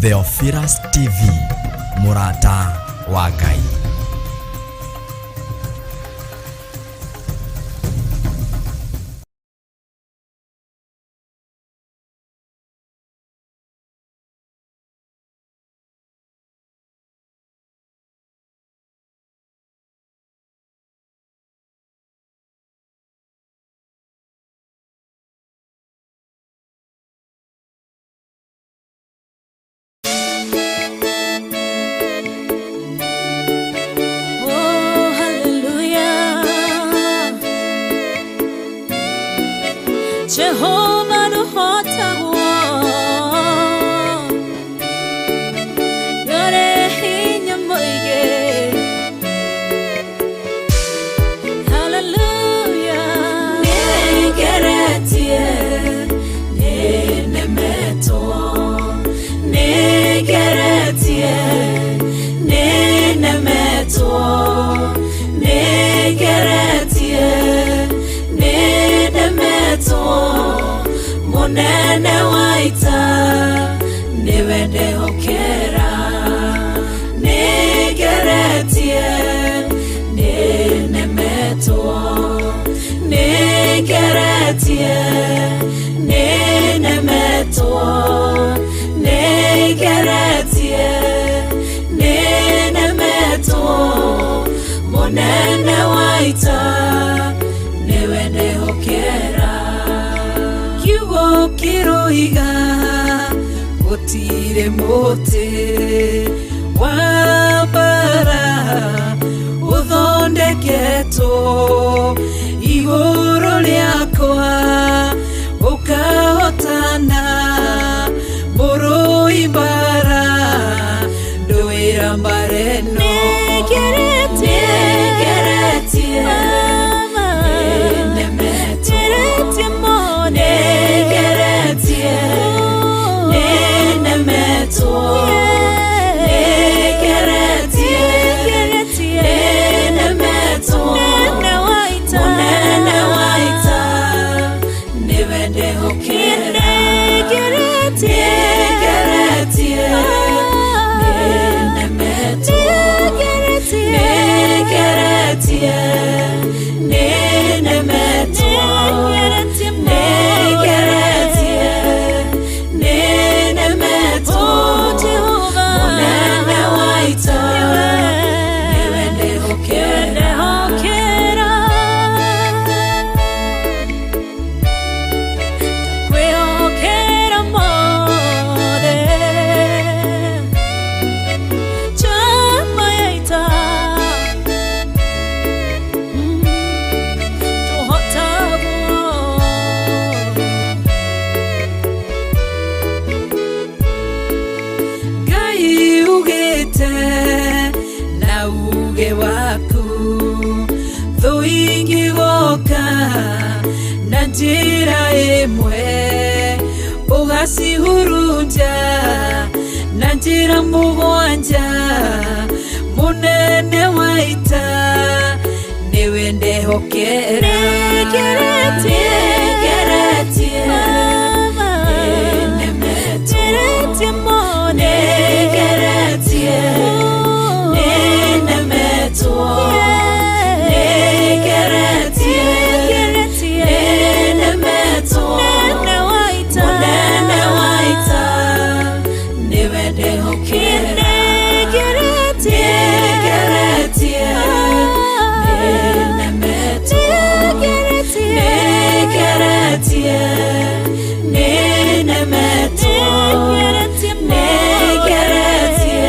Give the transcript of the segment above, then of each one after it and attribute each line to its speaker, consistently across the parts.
Speaker 1: Theophilus TV, mũrata wa Ngai.
Speaker 2: Oh, hallelujah. Jehovah nuhotagwo Yore hinya mũingĩ. Hallelujah. Nĩngeretie, nĩnemetwo. Nĩngeretie, nĩnemetwo. Nĩngeretie, nĩnemetwo. Mũnene wa ita nĩwe ndehokera. Nĩngeretie, nĩnemetwo. Nĩngeretie, nĩnemetwo. Nĩngeretie, nĩnemetwo. Mũnene wa ita nĩwe ndehokera.
Speaker 3: Kiugo kĩroiga gũtirĩ mũtĩ wa mbara ũthondeketwo igũrũ rĩakwa ũkahotana mũrũi mbara ndũĩra mbara ĩno.
Speaker 2: Nĩngeretie,
Speaker 3: Nĩngeretie,
Speaker 2: Mama.
Speaker 3: Nĩnemetwo.
Speaker 2: Nĩngeretie mũno.
Speaker 3: Nĩngeretie, nĩnemetwo. Nĩngeretie,
Speaker 2: Nĩngeretie,
Speaker 3: nĩnemetwo.
Speaker 2: Mũnene wa ita.
Speaker 3: Mũnene wa ita nĩwe ndehokera.
Speaker 2: Nĩngeretie,
Speaker 3: Nĩngeretie, nĩnemetwo.
Speaker 2: Nĩngeretie,
Speaker 3: Nĩngeretie, nĩnemetwo.
Speaker 2: Nĩngeretie mũno.
Speaker 3: Nĩngeretie, nĩnemetwo.
Speaker 2: Oh, Jehovah.
Speaker 3: Mũnene wa ita nĩwe ndehokera.
Speaker 2: Ndehokera. Ndakwĩhokera mothe. Njamba ya ita. Tũhotagwo.
Speaker 3: Ngai ugĩte na uge waku thũ ingĩgoka na njĩra ĩmwe ũgacihurunja na njĩra mũgwanja. Mũnene wa ita nĩwe ndehokera.
Speaker 2: Nĩngeretie,
Speaker 3: Nĩngeretie,
Speaker 2: Mama.
Speaker 3: Nĩnemetwo.
Speaker 2: Nĩngeretie mũno.
Speaker 3: Nĩngeretie, nĩnemetwo. Nĩngeretie,
Speaker 2: Nĩngeretie,
Speaker 3: nĩnemetwo.
Speaker 2: Mũnene wa ita.
Speaker 3: Mũnene wa ita nĩwe ndehokera.
Speaker 2: Nĩngeretie,
Speaker 3: Nĩngeretie, nĩnemetwo.
Speaker 2: Nĩngeretie,
Speaker 3: Nĩngeretie, nĩnemetwo.
Speaker 2: Nĩngeretie mũno.
Speaker 3: Nĩngeretie,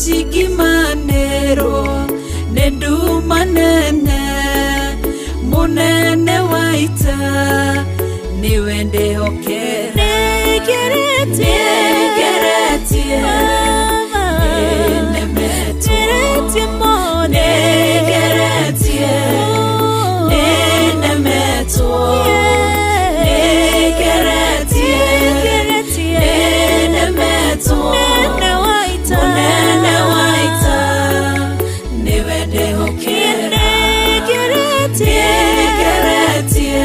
Speaker 3: Cingimanĩrwo nĩ nduma nene, mũnene wa ita nĩwe ndĩhokera.
Speaker 2: Nĩngeretie.
Speaker 3: Nĩngeretie.
Speaker 2: Baba.
Speaker 3: Nĩnemetwo.
Speaker 2: Ngeretie mũno.
Speaker 3: Nĩngeretie. Nĩnemetwo. Nĩngeretie.
Speaker 2: Nĩngeretie.
Speaker 3: Nĩnemetwo.
Speaker 2: Mũnene wa ita.
Speaker 3: Mũnene wa ita nĩwe ndĩhokera.
Speaker 2: Nĩngeretie.
Speaker 3: Nĩngeretie.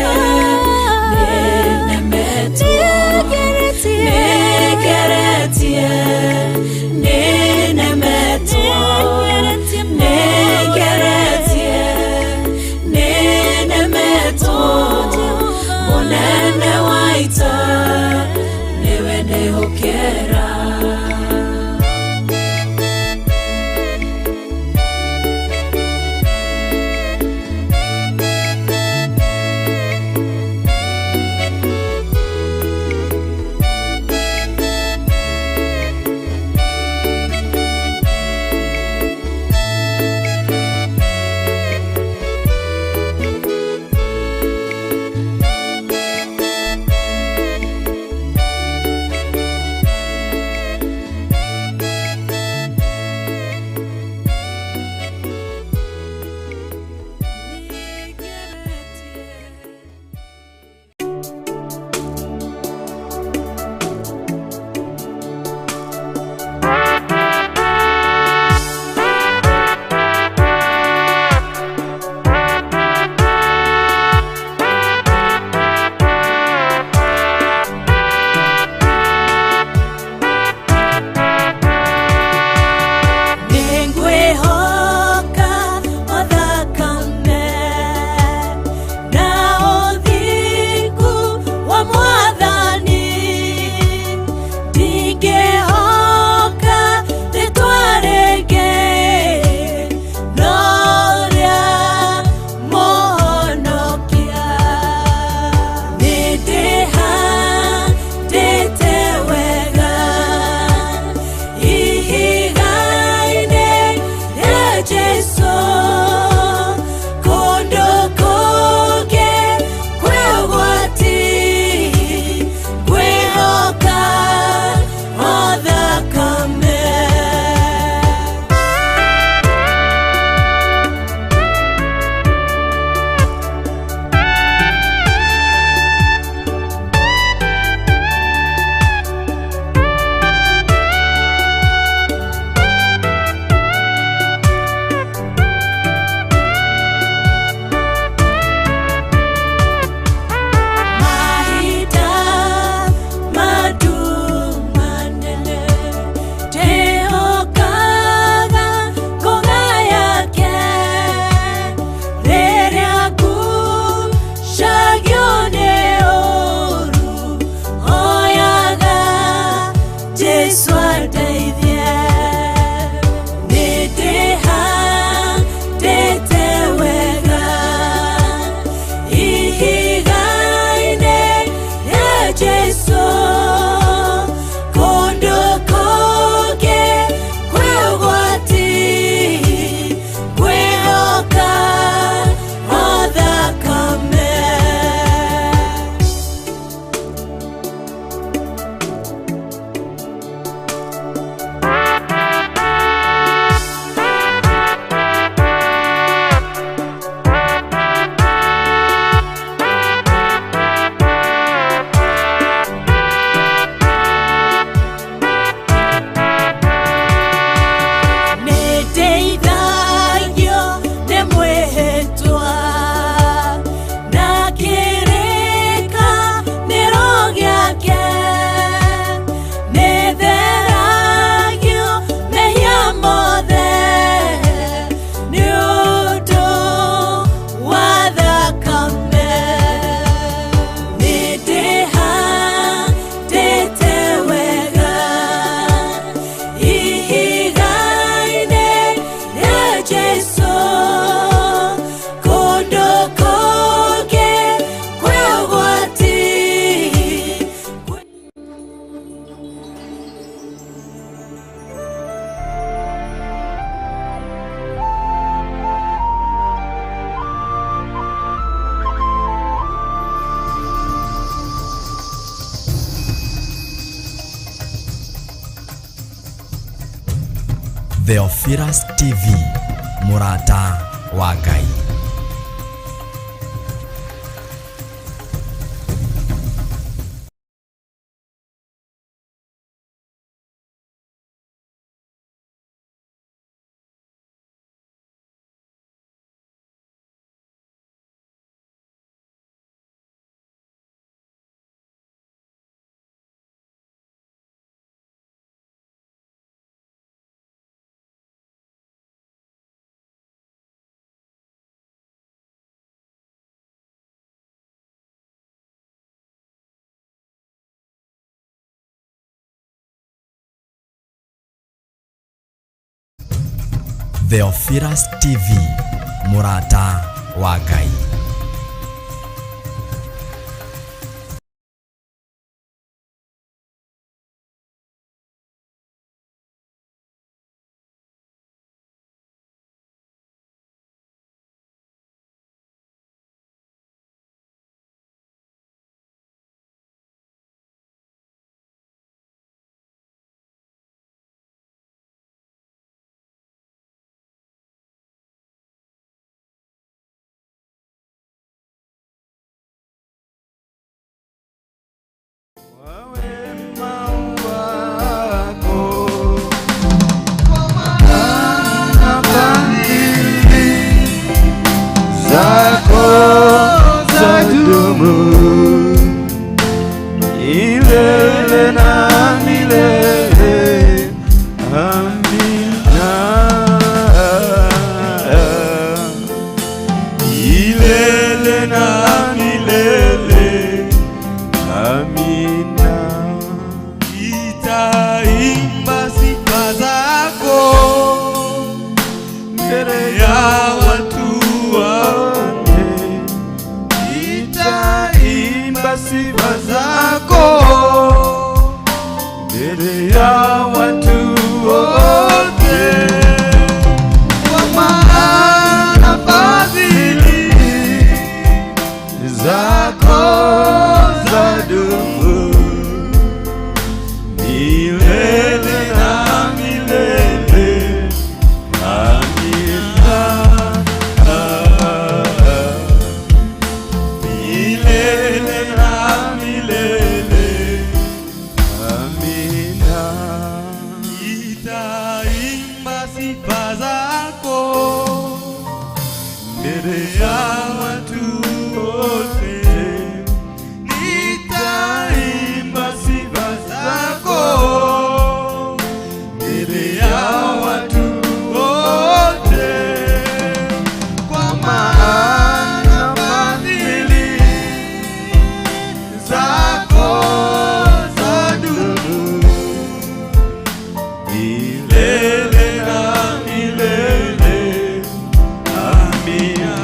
Speaker 3: Nĩnemetwo.
Speaker 2: Nĩngeretie.
Speaker 3: Nĩngeretie. Nĩnemetwo.
Speaker 2: Nĩngeretie.
Speaker 3: Nĩngeretie. Nĩnemetwo. Mũnene wa ita nĩwe ndĩhokera. Nĩngwĩhoka o thakame na ũthingu wa Mwathani, ndingĩhoka rĩtwa rĩngĩ no rĩa Mũhonokia. Nĩndĩhandĩte wega ihiga-inĩ rĩa Jesũ, kũndũ kũngĩ kwĩ ũgwati, ngwĩhoka o thakame. Mahinda manene ndĩhokaga ngũga yake, rĩrĩa ngucagio nĩ ũũru, hoyaga Jesũ andeithie. Nĩndĩhandĩte wega ihiga-inĩ rĩa Jesũ, kũndũ kũngĩ kwĩ ũgwati, ngwĩhoka o thakame.
Speaker 1: Theophilus TV, mũrata wa Ngai. Theophilus TV, mũrata wa Ngai.
Speaker 4: Zako zadumu milele na milele. Amina. Milele na milele. Amina. Nitaimba sifa zako mbele ya watu wote, nitaimba sifa zako mbele ya watu wote, kwa maana fadhili zako zadumu milele na milele. Amina. Milele na milele. Amina. Nitaimba sifa zako mbele ya watu wote. Nitaimba sifa zako mbele ya watu wote, kwa maana fadhili zako zadumu milele na milele. Amina.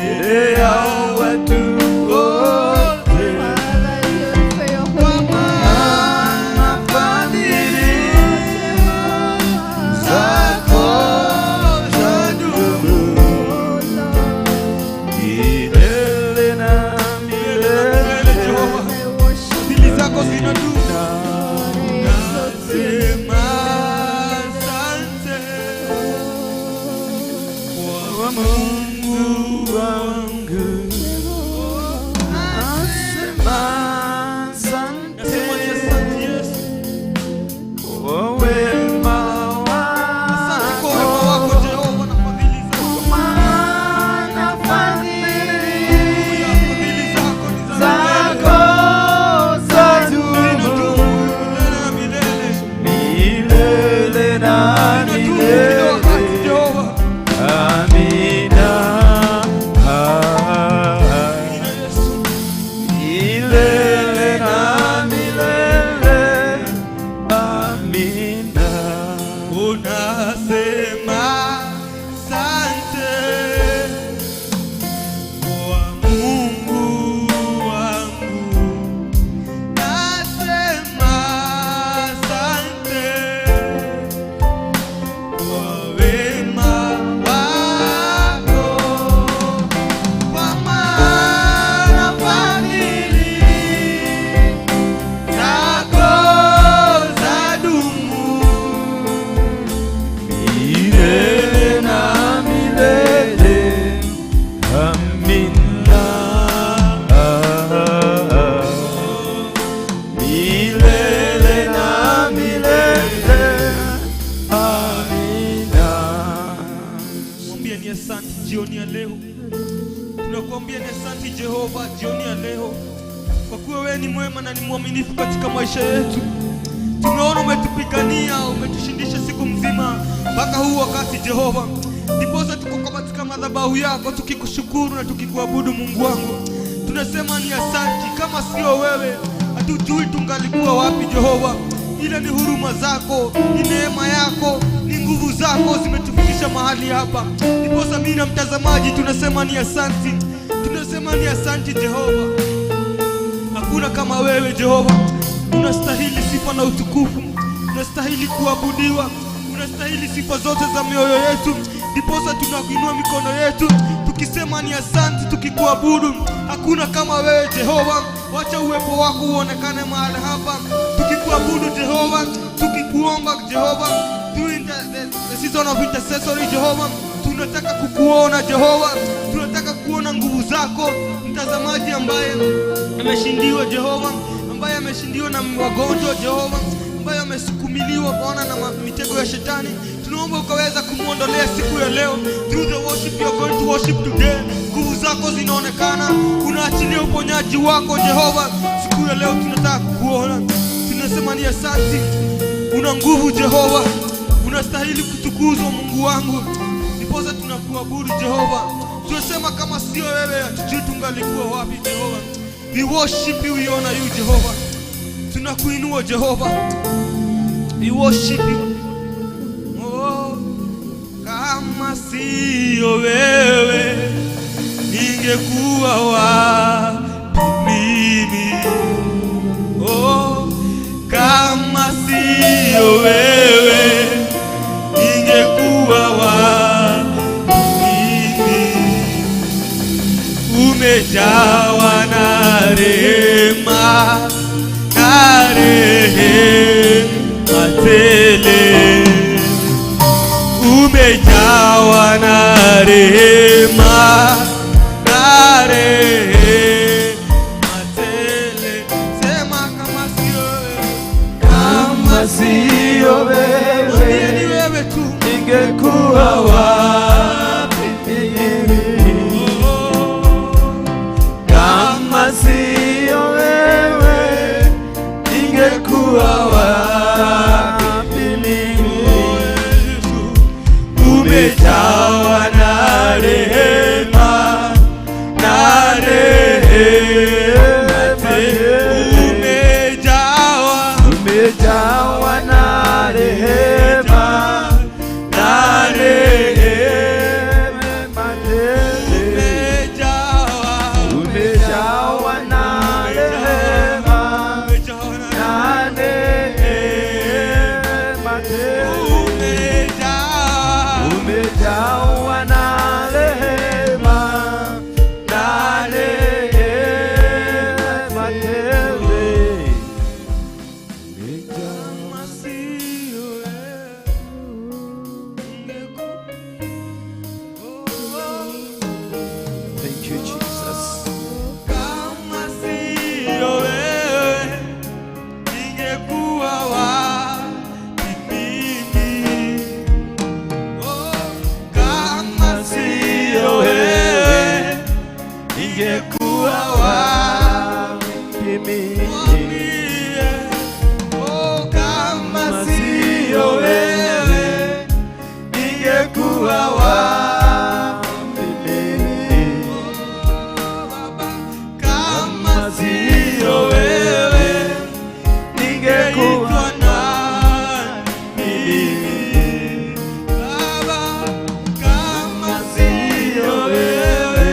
Speaker 4: Mbele ya watu wote.
Speaker 5: Father, I glorify your holy name.
Speaker 4: Maana fadhili zako zadumu
Speaker 5: Oh Lord,
Speaker 4: milele na
Speaker 6: Milele
Speaker 4: milele.
Speaker 6: Jehova.
Speaker 5: I worship
Speaker 6: Fadhili zako zinadumu.
Speaker 5: Lord, I exalt you.
Speaker 6: Sema asante
Speaker 4: Kwa Mungu wangu nasema asante
Speaker 6: Nasema ni asante Yesu.
Speaker 4: kwa wema
Speaker 6: Asante kwa wema
Speaker 4: wako,
Speaker 6: wako Jehova na fadhili zako.
Speaker 4: maana fadhili
Speaker 6: Fadhili zako ni za milele.
Speaker 4: zako zadumu
Speaker 6: Zinadumu milele na milele.
Speaker 4: milele na
Speaker 6: Zinadumu kila wakati
Speaker 4: milele.
Speaker 6: Jehova.
Speaker 4: Amina.
Speaker 6: Amina Yesu.
Speaker 4: Milele na milele. Amina.
Speaker 6: Unasema asante kwa Mungu wangu. Nasema asante kwa wema wako, kwa maana fadhili zako zadumu
Speaker 4: Milele na milele. Amina. Milele na milele. Amina.
Speaker 6: Mwambie ni asante jioni ya leo. Tunakuambia ni asante Jehova jioni ya leo, kwa kuwa wewe ni mwema na ni mwaminifu katika maisha yetu. Tumeona umetupigania, umetushindisha siku mzima mpaka huu wakati Jehova. Ndiposa tuko katika madhabahu yako tukikushukuru na tukikuabudu Mungu wangu. Tunasema ni asante. Kama sio wewe, hatujui tungalikuwa wapi Jehova, ila ni huruma zako, ni neema yako, ni nguvu zako zimetufikisha mahali hapa. Ndiposa mimi na mtazamaji tunasema ni asante, tunasema ni asante Jehova. Hakuna kama wewe Jehova, unastahili sifa na utukufu, unastahili kuabudiwa, unastahili sifa zote za mioyo yetu. Ndiposa tunakuinua mikono yetu tukisema ni asante, tukikuabudu. Hakuna kama wewe Jehova, wacha uwepo wako uonekane mahali hapa, tukikuabudu Jehova, tukikuomba Jehova, during the season of intercessory Jehova, tunataka kukuona Jehova, tunataka kuona nguvu zako. Mtazamaji ambaye ameshindiwa Jehova, ambaye ameshindiwa na wagonjwa Jehova, ambaye amesukumiliwa Bwana na mitego ya shetani, tunaomba ukaweza kumwondolea siku ya leo. Through the worship you are going to worship today, nguvu zako zinaonekana, unaachilia uponyaji wako Jehova. Siku ya leo tunataka kukuona, tunasema ni asante. Una nguvu Jehova, unastahili kutukuzwa Mungu wangu, ndiposa tunakuabudu Jehova. Tunasema kama sio wewe, hatujui tungalikuwa wapi Jehova. We worship you, we honor you Jehova. Tunakuinua Jehova. We worship you. Oh, kama sio wewe ningekuwa wapi mimi? Oh, kama sio wewe ningekuwa wapi mimi? Umejawa na rehema na rehema tele, umejawa na rehema na rehema tele. Sema kama sio wewe,
Speaker 4: Kama sio
Speaker 6: mwambie ni
Speaker 4: wewe
Speaker 6: wewe tu.
Speaker 4: ningekuwa wapi mimi? Kama sio wewe ningekuwa wapi mimi? Umejawa na rehema na rehema tele.
Speaker 6: Umejawa
Speaker 4: Umejawa na rehema na rehema tele. Ningekuwa wapi mimi? Oh, kama siyo wewe, ningekuwa wapi mimi? Kama siyo wewe, ningekuwa nani mimi? Baba, kama siyo wewe,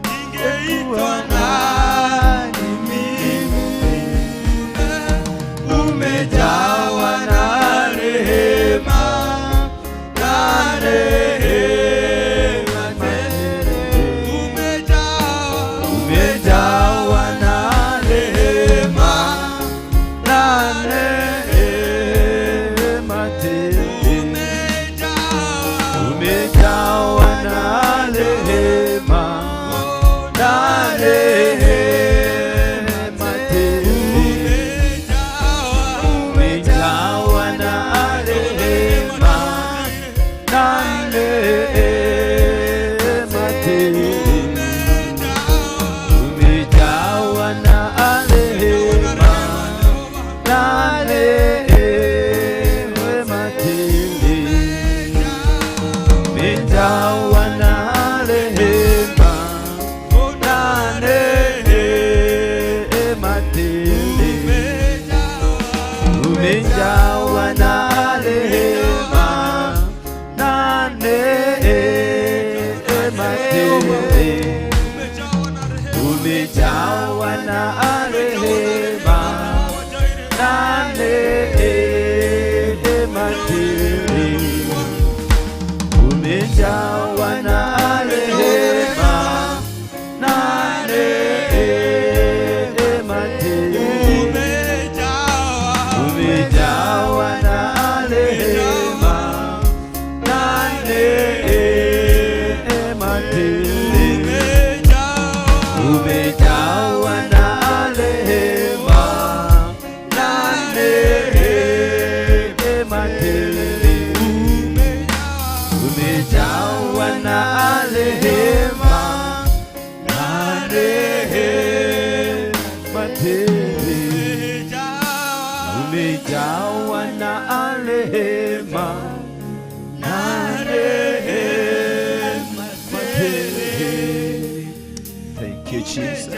Speaker 4: ningeitwa nani mimi? Umejawa na rehema, na rehema tele. Umejawa na rehema, na rehema tele. Umejawa na rehema, na rehema tele. Umejawa na rehema, na rehema tele. Umejawa na rehema, na rehema tele. Umejawa na rehema, na rehema tele. Umejawa na rehema, na rehema tele. Umejawa na rehema, na rehema tele. Umejawa na rehema, na rehema tele. Umejawa na rehema, na rehema tele. Umejawa na rehema, na rehema tele. Umejawa na rehema, na rehema tele. Umejawa na rehema, na rehema tele. Thank you, Jesus.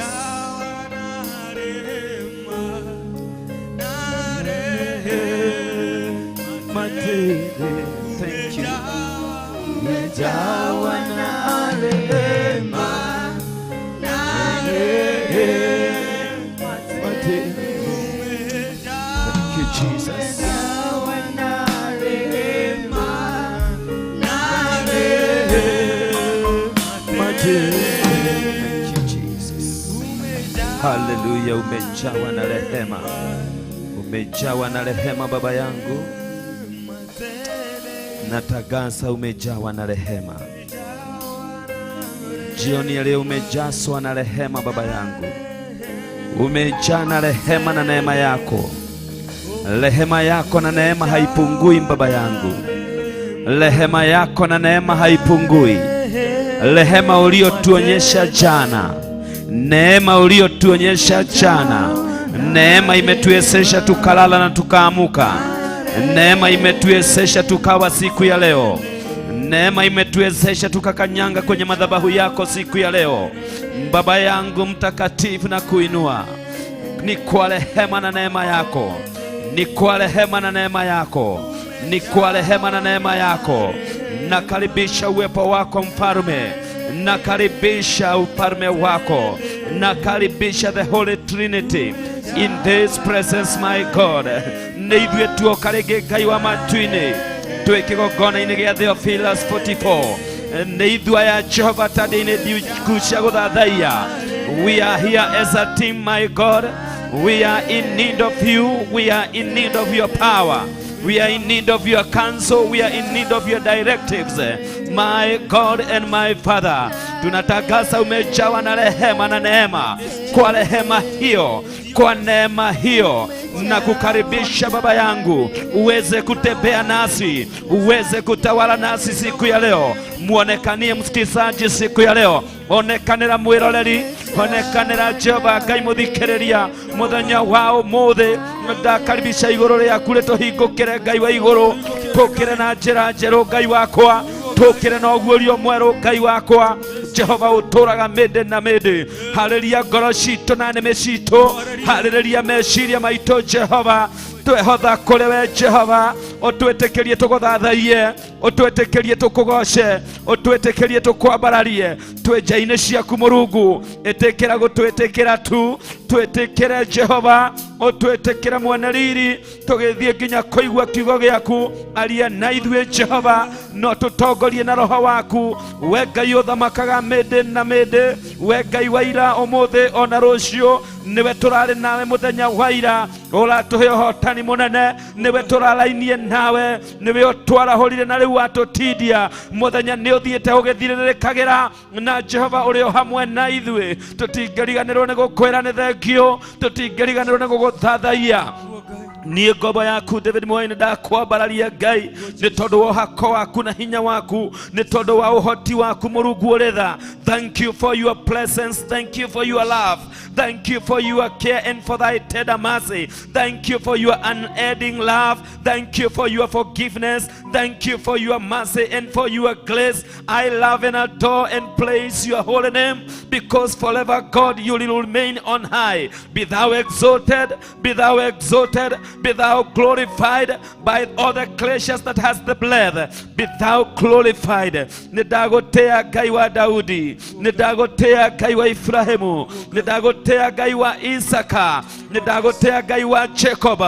Speaker 4: Rehema tele. Thank you. Umejawa na rehema, na rehema tele. Thank you, Jesus. Umejawa na rehema, na rehema tele. Thank you, Jesus. Haleluya, umejawa na rehema, umejawa na rehema, Baba yangu. Natangaza umejawa na rehema. Jioni ya leo umejazwa na rehema, Baba yangu, umejaa na rehema na neema yako. Rehema yako na neema haipungui, Baba yangu. Rehema yako na neema haipungui. Rehema uliotuonyesha jana, neema uliotuonyesha jana, neema imetuwezesha tukalala na tukaamuka. Neema imetuwezesha tukawa siku ya leo. Neema imetuwezesha tukakanyanga kwenye madhabahu yako siku ya leo. Baba yangu mtakatifu, nakuinua, ni kwa rehema na neema yako, ni kwa rehema na neema yako, ni kwa rehema na neema yako. Nakaribisha uwepo wako Mfalme, nakaribisha ufalme wako, nakaribisha the Holy Trinity in this presence, my God. Nĩ ithuĩ tuoka rĩngĩ, Ngai wa matu-inĩ, twĩ kĩgongona-inĩ gĩa Theophilus 44. Nĩ ithuĩ aya, Jehova, tandĩ-inĩ ndiku cia gũthathaiya. We are here as a team, my God. We are in need of you. We are in need of your power. We are in need of your counsel. We are in need of your directives, my God and my Father. Tunatangaza umejawa na rehema na neema. Kwa rehema hiyo, kwa neema hiyo, nakukaribisha, Baba yangu, uweze kutembea nasi, uweze kutawala nasi siku ya leo. Muonekanie msikizaji siku ya leo. Onekanĩra mwĩroreri, onekanĩra Jehova Ngai mũthikĩrĩria mũthenya wa ũmũthĩ. Ndakaribisha igũrũ rĩaku rĩtũhingũkĩre Ngai wa igũrũ, tũkĩre na njĩra njerũ Ngai wakwa, tũkĩre na ũguũrio mwerũ Ngai wakwa. Jehova ũtũraga mĩndĩ na mĩndĩ. Harĩria ngoro citũ na nĩmĩ citũ, harĩrĩria meciria maitũ Jehova. Twehotha kũrĩ we Jehova, ũtwĩtĩkĩrie tũgũthathaiye, ũtwĩtĩkĩrie tũkũgoce, ũtwĩtĩkĩrie tũkwambararie. Twĩ nja-inĩ ciaku Mũrungu, ĩtĩkĩra gũtwĩtĩkĩra tu, twĩtĩkĩre Jehova, ũtwĩtĩkĩre mwene riri, tũgĩthiĩ nginya kũigua kiugo gĩaku. Aria na ithuĩ Jehova, no tũtongorie na roho waku. We Ngai ũthamakaga mĩndĩ na mĩndĩ, we Ngai wa ira ũmũthĩ ona rũciũ, nĩwe tũrarĩ nawe mũthenya wa ira, ũratũhe ũhotani mũnene, nĩwe tũrarainie nawe, nĩwe ũtwarahũrire na rĩu watũtindia. Mũthenya nĩ ũthiĩte ũgĩthirĩrĩkagĩra na Jehova ũrĩ o hamwe na ithuĩ. Tũtingĩriganĩrwo nĩ gũkwĩra nĩ thengio, tũtingĩriganĩrwo nĩ gũgũthathaiya. Niĩ ngombo yaku David Moi nĩ ndakwambararia Ngai, nĩ tondũ wa ũhako waku na hinya waku, nĩ tondũ wa ũhoti waku Mũrungu ũrĩ tha. Thank you for your presence, thank you for your love, thank you for your care and for thy tender mercy. Thank you for your unending love, thank you for your forgiveness, thank you for your mercy and for your grace. I love and adore and praise your holy name, because forever, God, you will remain on high. Be thou exalted, be thou exalted, be thou glorified by all the creatures that has the blood. Be thou glorified. Nĩ ndagũtĩa Ngai wa Daudi, nĩ ndagũtĩa Ngai wa Ibrahimu, nĩ ndagũtĩa Ngai wa Isaka, nĩ ndagũtĩa Ngai wa Jacob,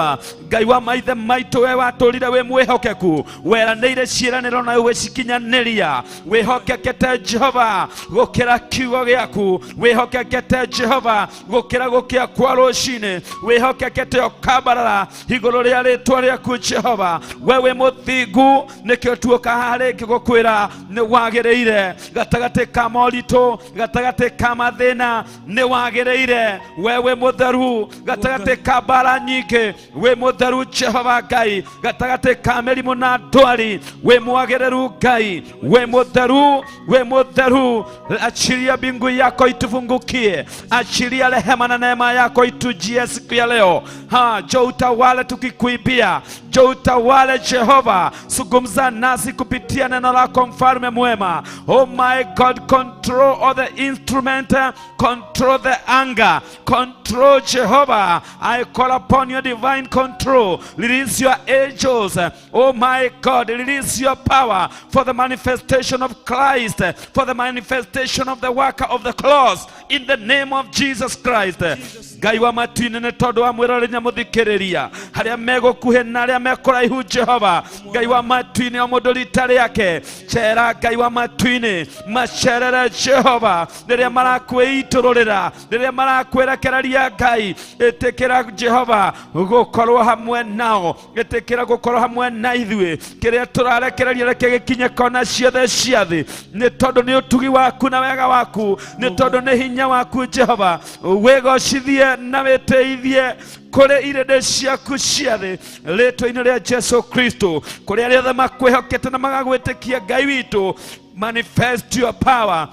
Speaker 4: Ngai wa maithe maitũ, we watũrire wĩ mwĩhokeku, weranĩire ciĩranĩro na ũgĩcikinyanĩria. Wĩhokekete Jehova gũkĩra kiugo gĩaku, wĩhokekete Jehova gũkĩra gũkĩa kwa rũcinĩ, wĩhokekete ũkambarara igũrũ rĩa rĩtwa rĩaku Jehova. We wĩ mũthingu, nĩkĩo tuoka haha rĩngĩ gũkwĩra nĩ wagĩrĩire. Gatagatĩ ka moritũ, gatagatĩ ka mathĩna, nĩ wagĩrĩire. We wĩ mũtheru, gatagatĩ ka mbara nyingĩ, wĩ mũtheru Jehova Ngai. Gatagatĩ ka mĩrimũ na ndwari, wĩ mwagĩrĩru Ngai, wĩ mũtheru, wĩ mũtheru. Achilia mbingu yako itufungukie, achilia rehema na neema yako itujie siku ya leo. Ha, njoo utawale tukikuibia, njoo utawale Jehova. Zungumza nasi kupitia neno lako, mfalme mwema. Oh my God, control all the instrument, control the anger, control Jehovah. I call upon your divine control. Release your angels. Oh my God, release your power for the manifestation of Christ, for the manifestation of the worker of the cross, in the name of Jesus Christ. Ngai wa matu-inĩ, nĩ tondũ wa mwĩroreri na mũthikĩrĩria harĩa megũkuhĩ na arĩa mekũraihu, Jehova Ngai wa matu-inĩ, o mũndũ rita rĩake cera. Ngai wa matu-inĩ, macerere Jehova rĩrĩa marakwĩitũrũrĩra, rĩrĩa marakwĩrekereria. Ngai, ĩtĩkĩra Jehova gũkorwo hamwe nao, ĩtĩkĩra gũkorwo hamwe na ithuĩ. Kĩrĩa tũrarekereria reke gĩkinye kona ciothe cia thĩ, nĩ tondũ nĩ ũtugi waku na wega waku, nĩ tondũ nĩ hinya waku Jehova. Wĩgocithie na wĩtĩithie kũrĩ irĩndĩ ciaku cia thĩ, rĩtwa-inĩ rĩa Jesu Kristo. Kũrĩ arĩa othe makwĩhokete na magagwĩtĩkia, Ngai witũ, manifest your power,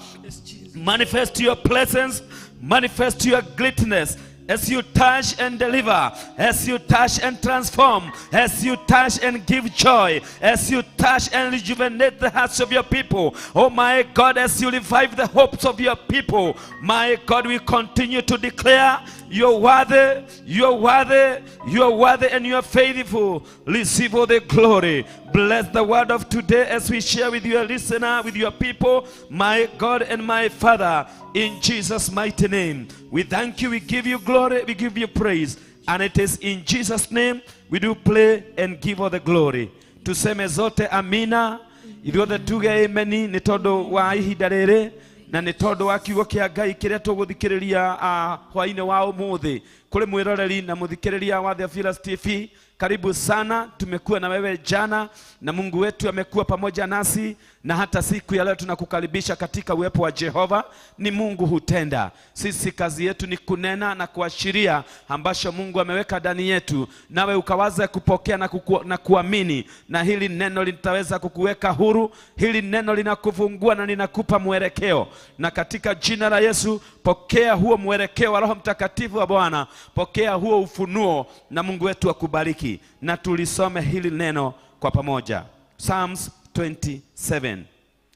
Speaker 4: manifest your presence, manifest your greatness as you touch and deliver, as you touch and transform, as you touch and give joy, as you touch and rejuvenate the hearts of your people. Oh my God, as you revive the hopes of your people, my God, we continue to declare you're worthy, you're worthy, you're worthy, and you're faithful. Receive all the glory. Bless the word of today as we share with your listener, with your people, my God and my Father, in Jesus' mighty name. We thank you, we give you glory, we give you praise. And it is in Jesus' name we do pray and give all the glory. Tuseme zote amina, ithuothe tuge ameni, nĩ tondũ wa ihinda rĩrĩ na nĩ tondũ wa kiugo kĩa Ngai kĩrĩa tũgũthikĩrĩria hwainĩ wa ũmũthĩ. Kũrĩ mwĩroreri na mũthikĩrĩria wa Theophilus TV. Karibu sana, tumekuwa na wewe jana na Mungu wetu amekuwa pamoja nasi, na hata siku ya leo tunakukaribisha katika uwepo wa Jehova. Ni Mungu hutenda. Sisi kazi yetu ni kunena na kuashiria ambacho Mungu ameweka ndani yetu, nawe ukawaza kupokea na kuamini, na hili neno litaweza kukuweka huru. Hili neno linakufungua na linakupa mwelekeo, na katika jina la Yesu pokea huo mwelekeo wa Roho Mtakatifu wa Bwana, pokea huo ufunuo, na Mungu wetu akubariki. Na tulisome hili neno kwa pamoja, Psalms 27.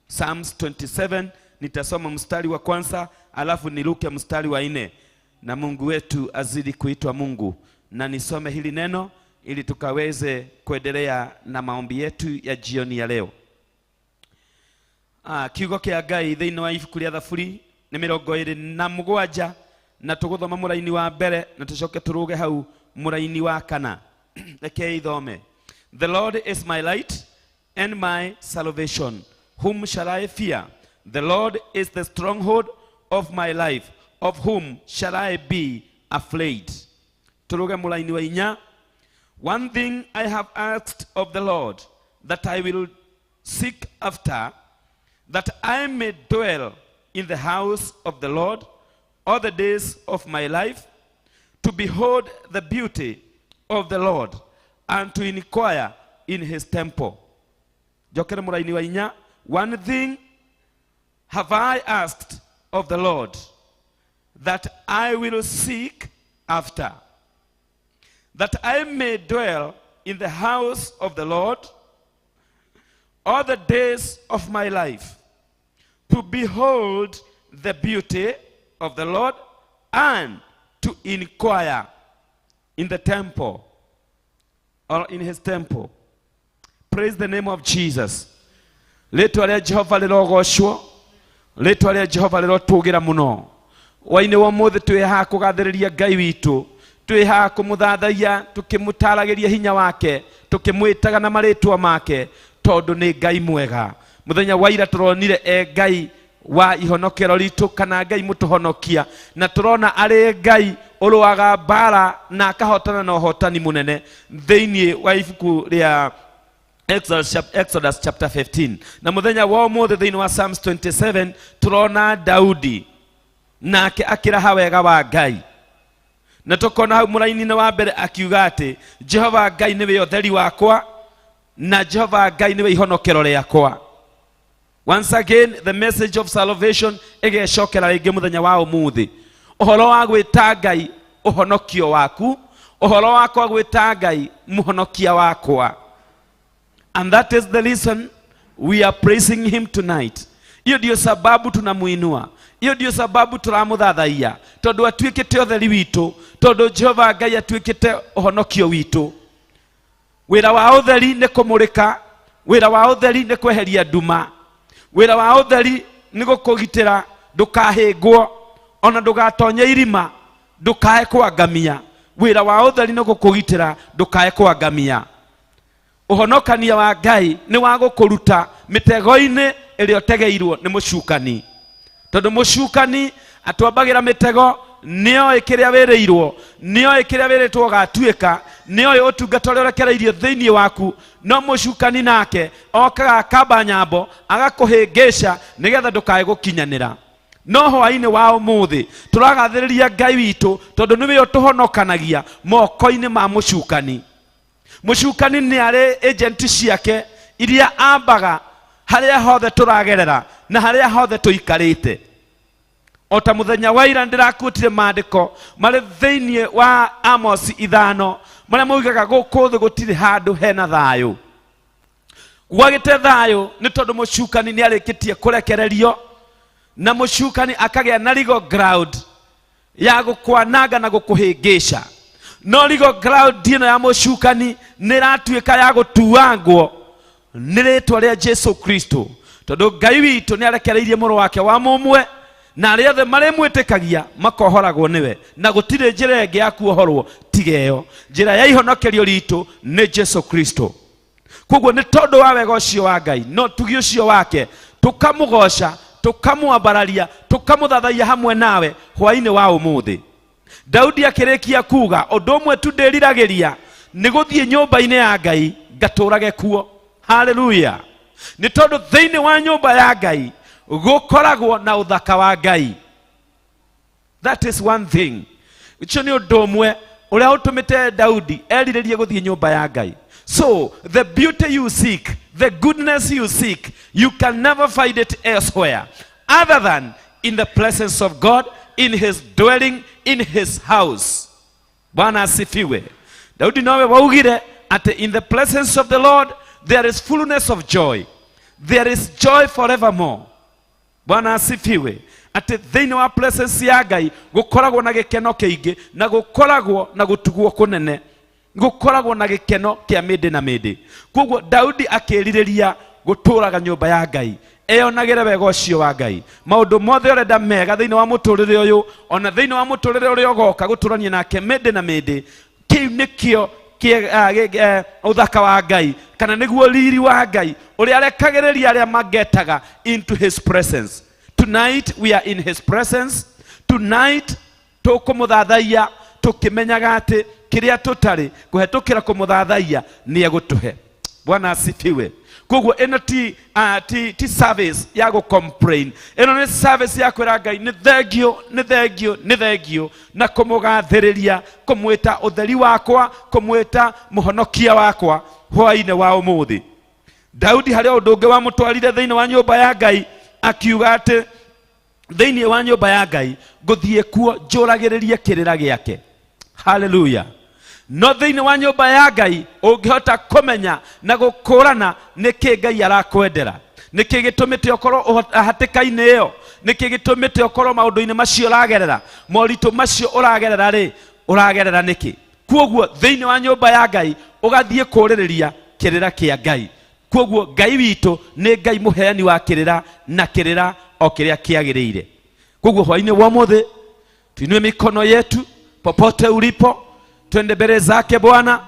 Speaker 4: Psalms 27, nitasoma mstari wa kwanza alafu niruke mstari wa 4, na Mungu wetu azidi kuitwa Mungu. Na nisome hili neno ili tukaweze kuendelea na maombi yetu ya jioni ya leo. Kiugo kia Ngai thĩinĩ wa ibuku rĩa Thaburi nĩ 27, na tũgũthoma mũraini wa mbere na tũcoke tũrũge hau mũraini wa kana. Rekei ithome. The Lord is my light and my salvation. Whom shall I fear? The Lord is the stronghold of my life. Of whom shall I be afraid? Tũrũge mũraini wa 4. One thing I have asked of the Lord, that I will seek after, that I may dwell in the house of the Lord all the days of my life, to behold the beauty of the Lord and to inquire in his temple. Jokere mũraini wa 4. One thing have I asked of the Lord, that I will seek after, that I may dwell in the house of the Lord all the days of my life, to behold the beauty of the Lord and to inquire in the temple, or in his temple. Praise the name of Jesus. Rĩtwa rĩa Jehova rĩrogocwo, rĩtwa rĩa Jehova rĩrotũgĩra mũno. Wainĩ wa ũmũthĩ twĩ haha kũgathĩrĩria Ngai witũ, twĩ haha kũmũthathaiya, tũkĩmũtaragĩria hinya wake, tũkĩmwĩtaga na marĩtwa make, tondũ nĩ Ngai mwega. Mũthenya wa ira tũronire e Ngai wa ihonokero ritũ, kana Ngai mũtũhonokia, na tũrona arĩ Ngai ũrũaga mbara na akahotana na ũhotani mũnene thĩinĩ wa ibuku rĩa Exodus chapter 15. Na mũthenya wa ũmũthĩ thĩinĩ wa Psalms 27 tũrona Daudi nake akĩraha wega wa Ngai, na tũkona hau mũraini-inĩ wa mbere akiuga atĩ Jehova Ngai nĩwe ũtheri wakwa na Jehova Ngai nĩwe ihonokero rĩakwa. Once again, the message of salvation ĩgecokera rĩngĩ mũthenya wa ũmũthĩ. Ũhoro wa gwĩta Ngai ũhonokio waku, ũhoro wakwa gwĩta Ngai mũhonokia wakwa. And that is the reason we are praising him tonight. Hiyo ndio sababu tunamuinua, hiyo ndio sababu turamuthathaia, tondu atuĩkĩte ũtheri witũ, tondu Jehova Ngai atuĩkĩte ũhonokio witũ. Wĩra wa ũtheri nĩ kũmũrĩka, wĩra wa ũtheri nĩ kweheria nduma, wĩra wa ũtheri nĩ gũkũgitĩra ndũkahĩngwo, ona ndũgatonye irima, ndũkae kwangamia. Wĩra wa ũtheri nĩ gũkũgitĩra ndũkae kwangamia. Ũhonokania wa Ngai nĩ wa gũkũruta mĩtego-inĩ ĩrĩa ũtegeirwo nĩ mũcukani, tondũ mũcukani atwambagĩra mĩtego, nĩoĩ kĩrĩa wĩrĩirwo, nĩoĩ kĩrĩa wĩrĩtwo ũgatuĩka, nĩoĩ ũtungata ũrĩa ũrekereirio thĩinĩ waku. No mũcukani nake okaga akamba nyambo agakũhĩngĩca nĩgetha ndũkae gũkinyanĩra. No hwaĩ-inĩ wa ũmũthĩ tũragathĩrĩria Ngai witũ, tondũ nĩwe ũtũhonokanagia moko-inĩ ma mũcukani. Mũcukani nĩ arĩ agent ciake iria ambaga harĩa hothe tũragerera na harĩa hothe tũikarĩte. O ta mũthenya wa ira ndĩrakuĩtire maandĩko marĩ thĩinĩ wa Amos 5 marĩa maugaga gũkũ thĩ gũtirĩ handũ hena thayũ. Gwagĩte thayũ nĩ tondũ mũcukani nĩ arĩkĩtie kũrekererio, na mũcukani akagĩa na legal ground ya gũkwananga na gũkũhĩngĩca. No legal ground ĩno ya mũcukani nĩ ĩratuĩka ya gũtuangwo nĩ rĩtwa rĩa Jesu Kristo, tondũ Ngai witũ nĩ arekereirie mũrũ wake wa mũmwe, na arĩa othe marĩmwĩtĩkagia makohoragwo nĩwe, na gũtirĩ njĩra ĩngĩ ya kuohorwo tiga ĩyo. Njĩra ya ihonokerio ritũ nĩ Jesu Kristo. Koguo nĩ tondũ wa wega ũcio wa Ngai no tugi ũcio wake, tũkamũgoca, tũkamwambararia, tũkamũthathaia hamwe nawe hwaĩ-inĩ wa ũmũthĩ. Daudi akĩrĩkia kuga ũndũ ũmwe tu ndĩriragĩria Nĩ gũthiĩ nyũmba-inĩ ya Ngai ngatũrage kuo. Haleluya. Nĩ tondũ thĩinĩ wa nyũmba ya Ngai gũkoragwo na ũthaka wa Ngai. That is one thing. Ũcio nĩ ũndũ ũmwe ũrĩa ũtũmĩte Daudi erirĩrie gũthiĩ nyũmba ya Ngai. So the beauty you seek, the goodness you seek, you can never find it elsewhere other than in the presence of God, in his dwelling, in his house. Bwana asifiwe. Daudi nowe waugire ati in the presence of the Lord there is fullness of joy, there is joy forevermore. Bwana asifiwe. Ati thĩinĩ wa presence ya Ngai gũkoragwo na gĩkeno kĩingĩ na gũkoragwo na gũtugwo kũnene, gũkoragwo na gĩkeno kĩa mĩndĩ na mĩndĩ. Koguo Daudi akĩrirĩria gũtũraga nyũmba ya Ngai, eyonagĩre wega ũcio wa Ngai, maũndũ mothe ũrenda mega thĩinĩ wa mũtũrĩre ũyũ ona thĩinĩ wa mũtũrĩre ũrĩa ũgoka gũtũrania nake mĩndĩ na mĩndĩ. Kĩu nĩkĩo ũthaka wa Ngai, kana nĩguo riri wa Ngai ũrĩa arekagĩrĩria arĩa mangetaga into his presence. Tonight we are in his presence. Tonight tũkũmũthathaiya tũkĩmenyaga atĩ kĩrĩa tũtarĩ kũhetũkĩra kũmũthathaiya nĩ egũtũhe. Bwana asifiwe. Koguo ĩno ti service ya gũ complain, ĩno nĩ service ya kwĩra Ngai nĩ thengio, nĩ thengio, nĩ thengio, na kũmũgathĩrĩria, kũmwĩta ũtheri wakwa, kũmwĩta mũhonokia wakwa hwaĩ-inĩ wa ũmũthĩ. Daudi harĩ ũndũ ũngĩ wamũtwarire thĩinĩ wa nyũmba ya Ngai, akiuga atĩ thĩinĩ wa nyũmba ya Ngai ngũthiĩ kuo njũragĩrĩrie kĩrĩra gĩake. Haleluya. No thĩinĩ wa nyũmba ya Ngai ũngĩhota kũmenya na gũkũrana nĩkĩ Ngai arakwendera, nĩkĩ gĩtũmĩte ũkorwo hatĩka-inĩ ĩyo, nĩkĩ gĩtũmĩte ũkorwo maũndũ-inĩ macio ũragerera, moritũ macio ũragerera rĩ, ũragerera nĩkĩ? Koguo thĩinĩ wa nyũmba ya Ngai ũgathiĩ kũrĩrĩria kĩrĩra kĩa Ngai. Koguo Ngai witũ nĩ Ngai mũheani wa kĩrĩra na kĩrĩra o kĩrĩa kĩagĩrĩire. Koguo hwaĩ-inĩ wa ũmũthĩ tuinue mikono yetu popote ulipo, twende mbere zake Bwana,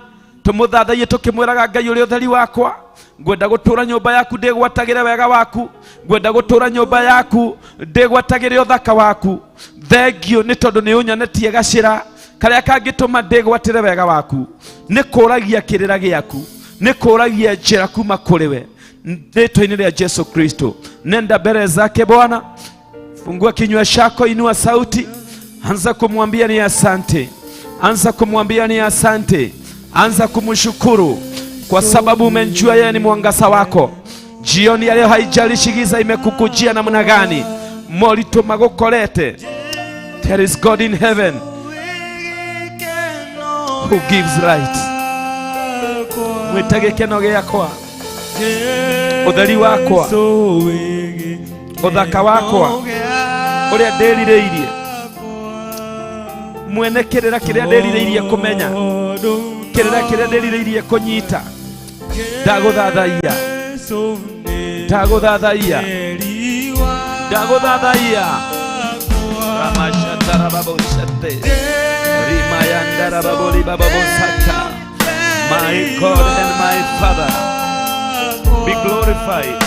Speaker 4: tumuthathaiye tukimwiraga Ngai ũrĩa ũtheri wakwa, ngwenda gũtũra nyũmba yaku ndĩgwatagĩre wega waku, ngwenda gũtũra nyũmba yaku ndĩgwatagĩre ũthaka waku. Thengio nĩ tondũ nĩ ũnyonetie gacĩra karĩa kangĩtũma ndĩgwatĩre wega waku. Nĩ kũragia kĩrĩra gĩaku, nĩ kũragia njĩra kuma kũrĩ we, rĩtwa-inĩ rĩa Jesu Kristo. Nenda mbere zake Bwana, fungua kinywa chako, inua sauti, anza kumwambia ni asante, anza kumwambia ni asante, anza kumshukuru kwa sababu umemjua yeye ni mwangaza wako. Jioni ya leo haijalishi giza imekukujia namna gani, moritũ magũkorete, there is God in heaven who gives light. Mwĩte gĩkeno gĩakwa, ũtheri wakwa, ũthaka wakwa ũrĩa ndĩrirĩirie, mwene kĩrĩra kĩrĩa ndĩrirĩirie kũmenya, kĩrĩra kĩrĩa ndĩrirĩirie kũnyita. Ndagũthathaiya, ndagũthathaiya, ndagũthathaiya. Ramashatarababosate rimayandarababolibababosa. My God and my Father, be glorified.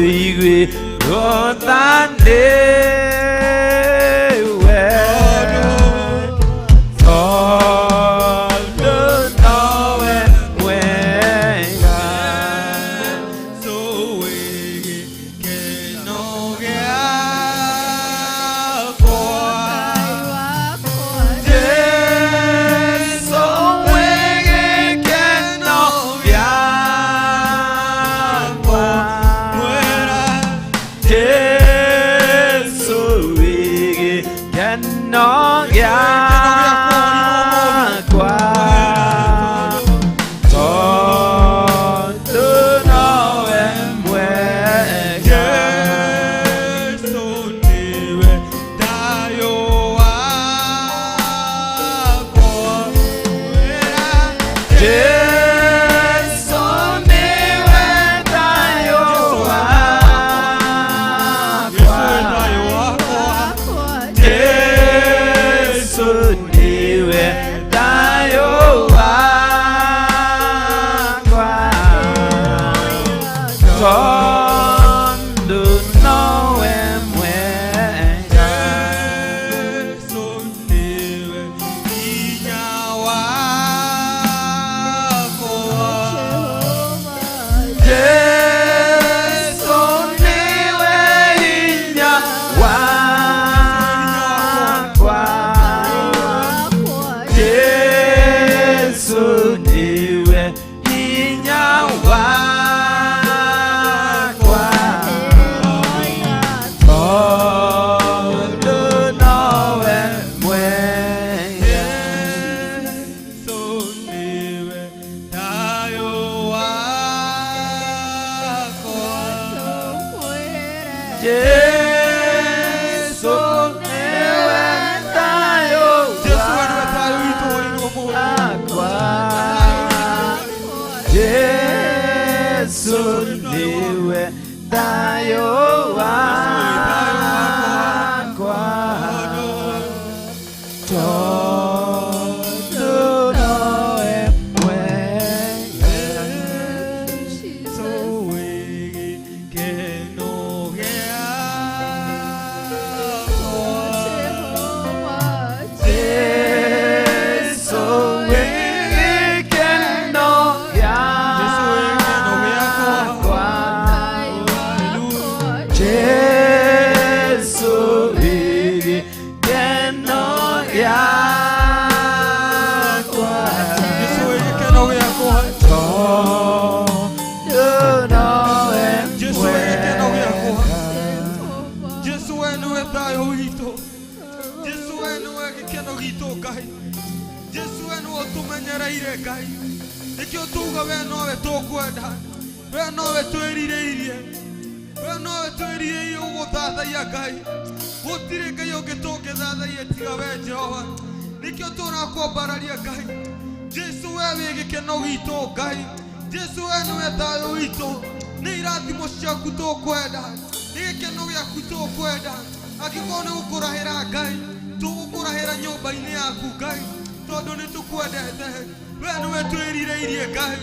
Speaker 4: Tũiguĩrwo tha nĩwe, tondũ nowe mwega.
Speaker 6: Jesu wĩ gĩkeno gĩakwa.
Speaker 4: Jesu wĩ gĩkeno gĩakwa.
Speaker 6: Mwĩra
Speaker 4: Jesu wĩ gĩkeno gĩakwa, tondũ nowe mwega.
Speaker 6: Jesu niwe thayũ wakwa. Mwĩra
Speaker 4: Jesu niwe thayũ
Speaker 6: Jesu
Speaker 4: wakwa.
Speaker 6: wĩ thayũ wakwa.
Speaker 4: Jesu niwe thayũ wakwa, tondũ nowe mwega.
Speaker 6: Jesu niwe hinya wakwa.
Speaker 4: Jesu niwe hinya wakwa. Jesu niwe hinya wakwa, tondũ nowe mwega.
Speaker 6: Jesu niwe thayũ wakwa.
Speaker 4: Jesu niwe thayũ
Speaker 6: Jesu we niwe thayũ witũ hwaĩ-inĩ wa ũmũthĩ.
Speaker 4: wakwa. Jesu niwe thayũ wakwa, tondũ nowe mwega.
Speaker 6: Jesu wĩ gĩkeno gĩakwa.
Speaker 4: Jesu wĩ gĩkeno
Speaker 6: Jesu wĩ gĩkeno
Speaker 4: gĩakwa. Jesu wĩ gĩkeno gĩakwa,
Speaker 6: Jesu wĩ gĩkeno gĩakwa.
Speaker 4: tondũ nowe
Speaker 6: Jesu wĩ gĩkeno gĩakwa.
Speaker 4: mwega.
Speaker 6: Jesu we niwe thayũ witũ. Jesu we niwe gĩkeno gitũ Ngai. Jesu we niwe ũtũmenyereire Ngai. Nĩkĩo tuga we nowe tũkwenda, we nowe twĩrirĩirie, we nowe twĩrirĩirie gũgũthathaiya Ngai. Gũtirĩ Ngai ũngĩ tũngĩthathaiya tiga we Jehova. Nĩkĩo tũrakwambararia Ngai. Jesu we wĩ gĩkeno gitũ Ngai. Jesu we niwe thayũ witũ. Nĩ irathimo ciaku tũkwenda, nĩ gĩkeno gĩaku tũkwenda. Angĩkorwo nĩ gũkũrahĩra Ngai, tũgũkũrahĩra nyũmba-inĩ yaku Ngai, tondũ nĩ tũkwendete. We nĩwe twĩrirĩirie Ngai.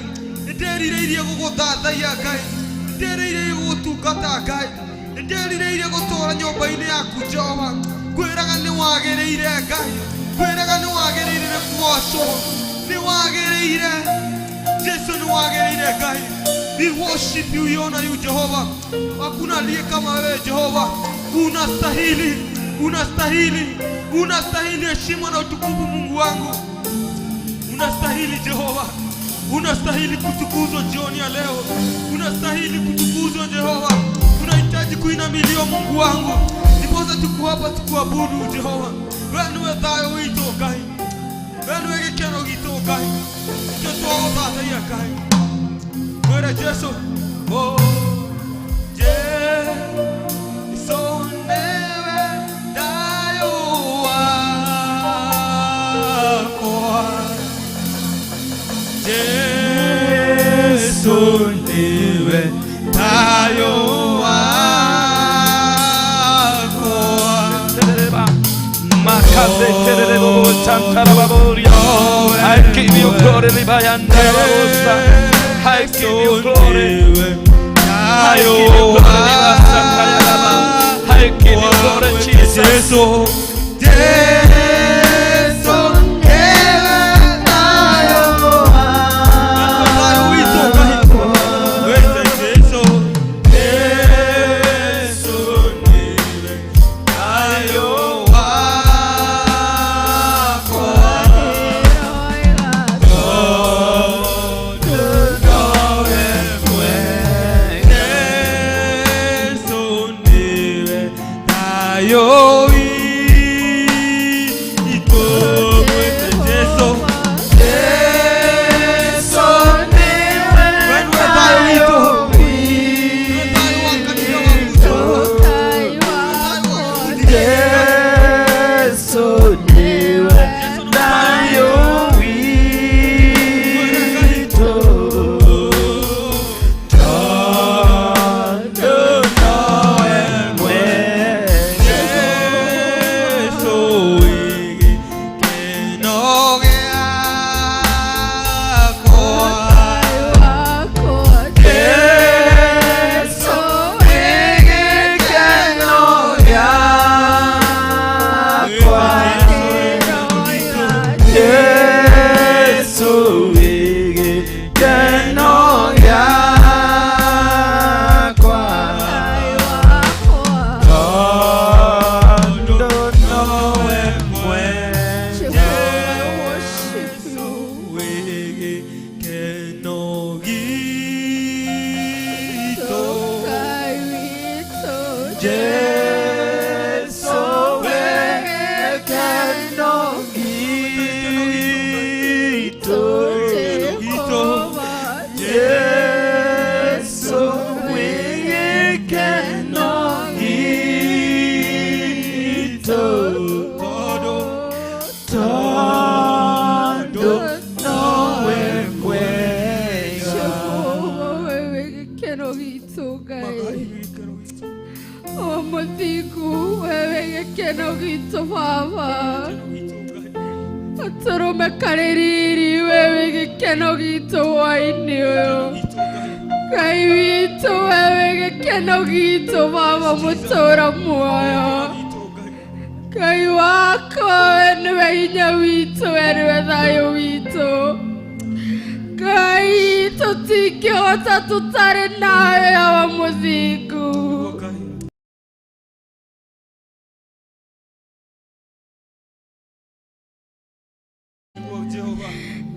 Speaker 6: Nĩ ndĩrirĩirie gũgũthathaiya Ngai, nĩ ndĩrirĩirie gũgũtungata Ngai, nĩ ndĩrirĩirie gũtũũra nyũmba-inĩ yaku Jehova. Ngwĩraga nĩ wagĩrĩire Ngai, ngwĩraga nĩ wagĩrĩire nĩ kũgocwo, nĩ wagĩrĩire. Jesu ni wagĩrĩire Ngai. We worship you, we honor you Jehova. Hakuna aliye kama wewe Jehova. Unastahili, unastahili, unastahili heshima na utukufu Mungu wangu. Unastahili Jehova. Unastahili kutukuzwa jioni ya leo. Unastahili kutukuzwa Jehova. Tunahitaji kuinamiliwa Mungu wangu. Ndiposa tuko hapa tukuabudu Jehova. Wewe niwe thayũ witũ Ngai. We niwe gĩkeno gitũ Ngai. Nĩkĩo twagũthathaiya Ngai. Mwĩre Jesu. Oh, Jesu niwe thayũ wakwa. Jesu niwe thayũ wakwa.
Speaker 4: I give you glory, Ribayandarababosa. I give you glory. I give you glory. We give you glory, Jesus.
Speaker 6: Jesu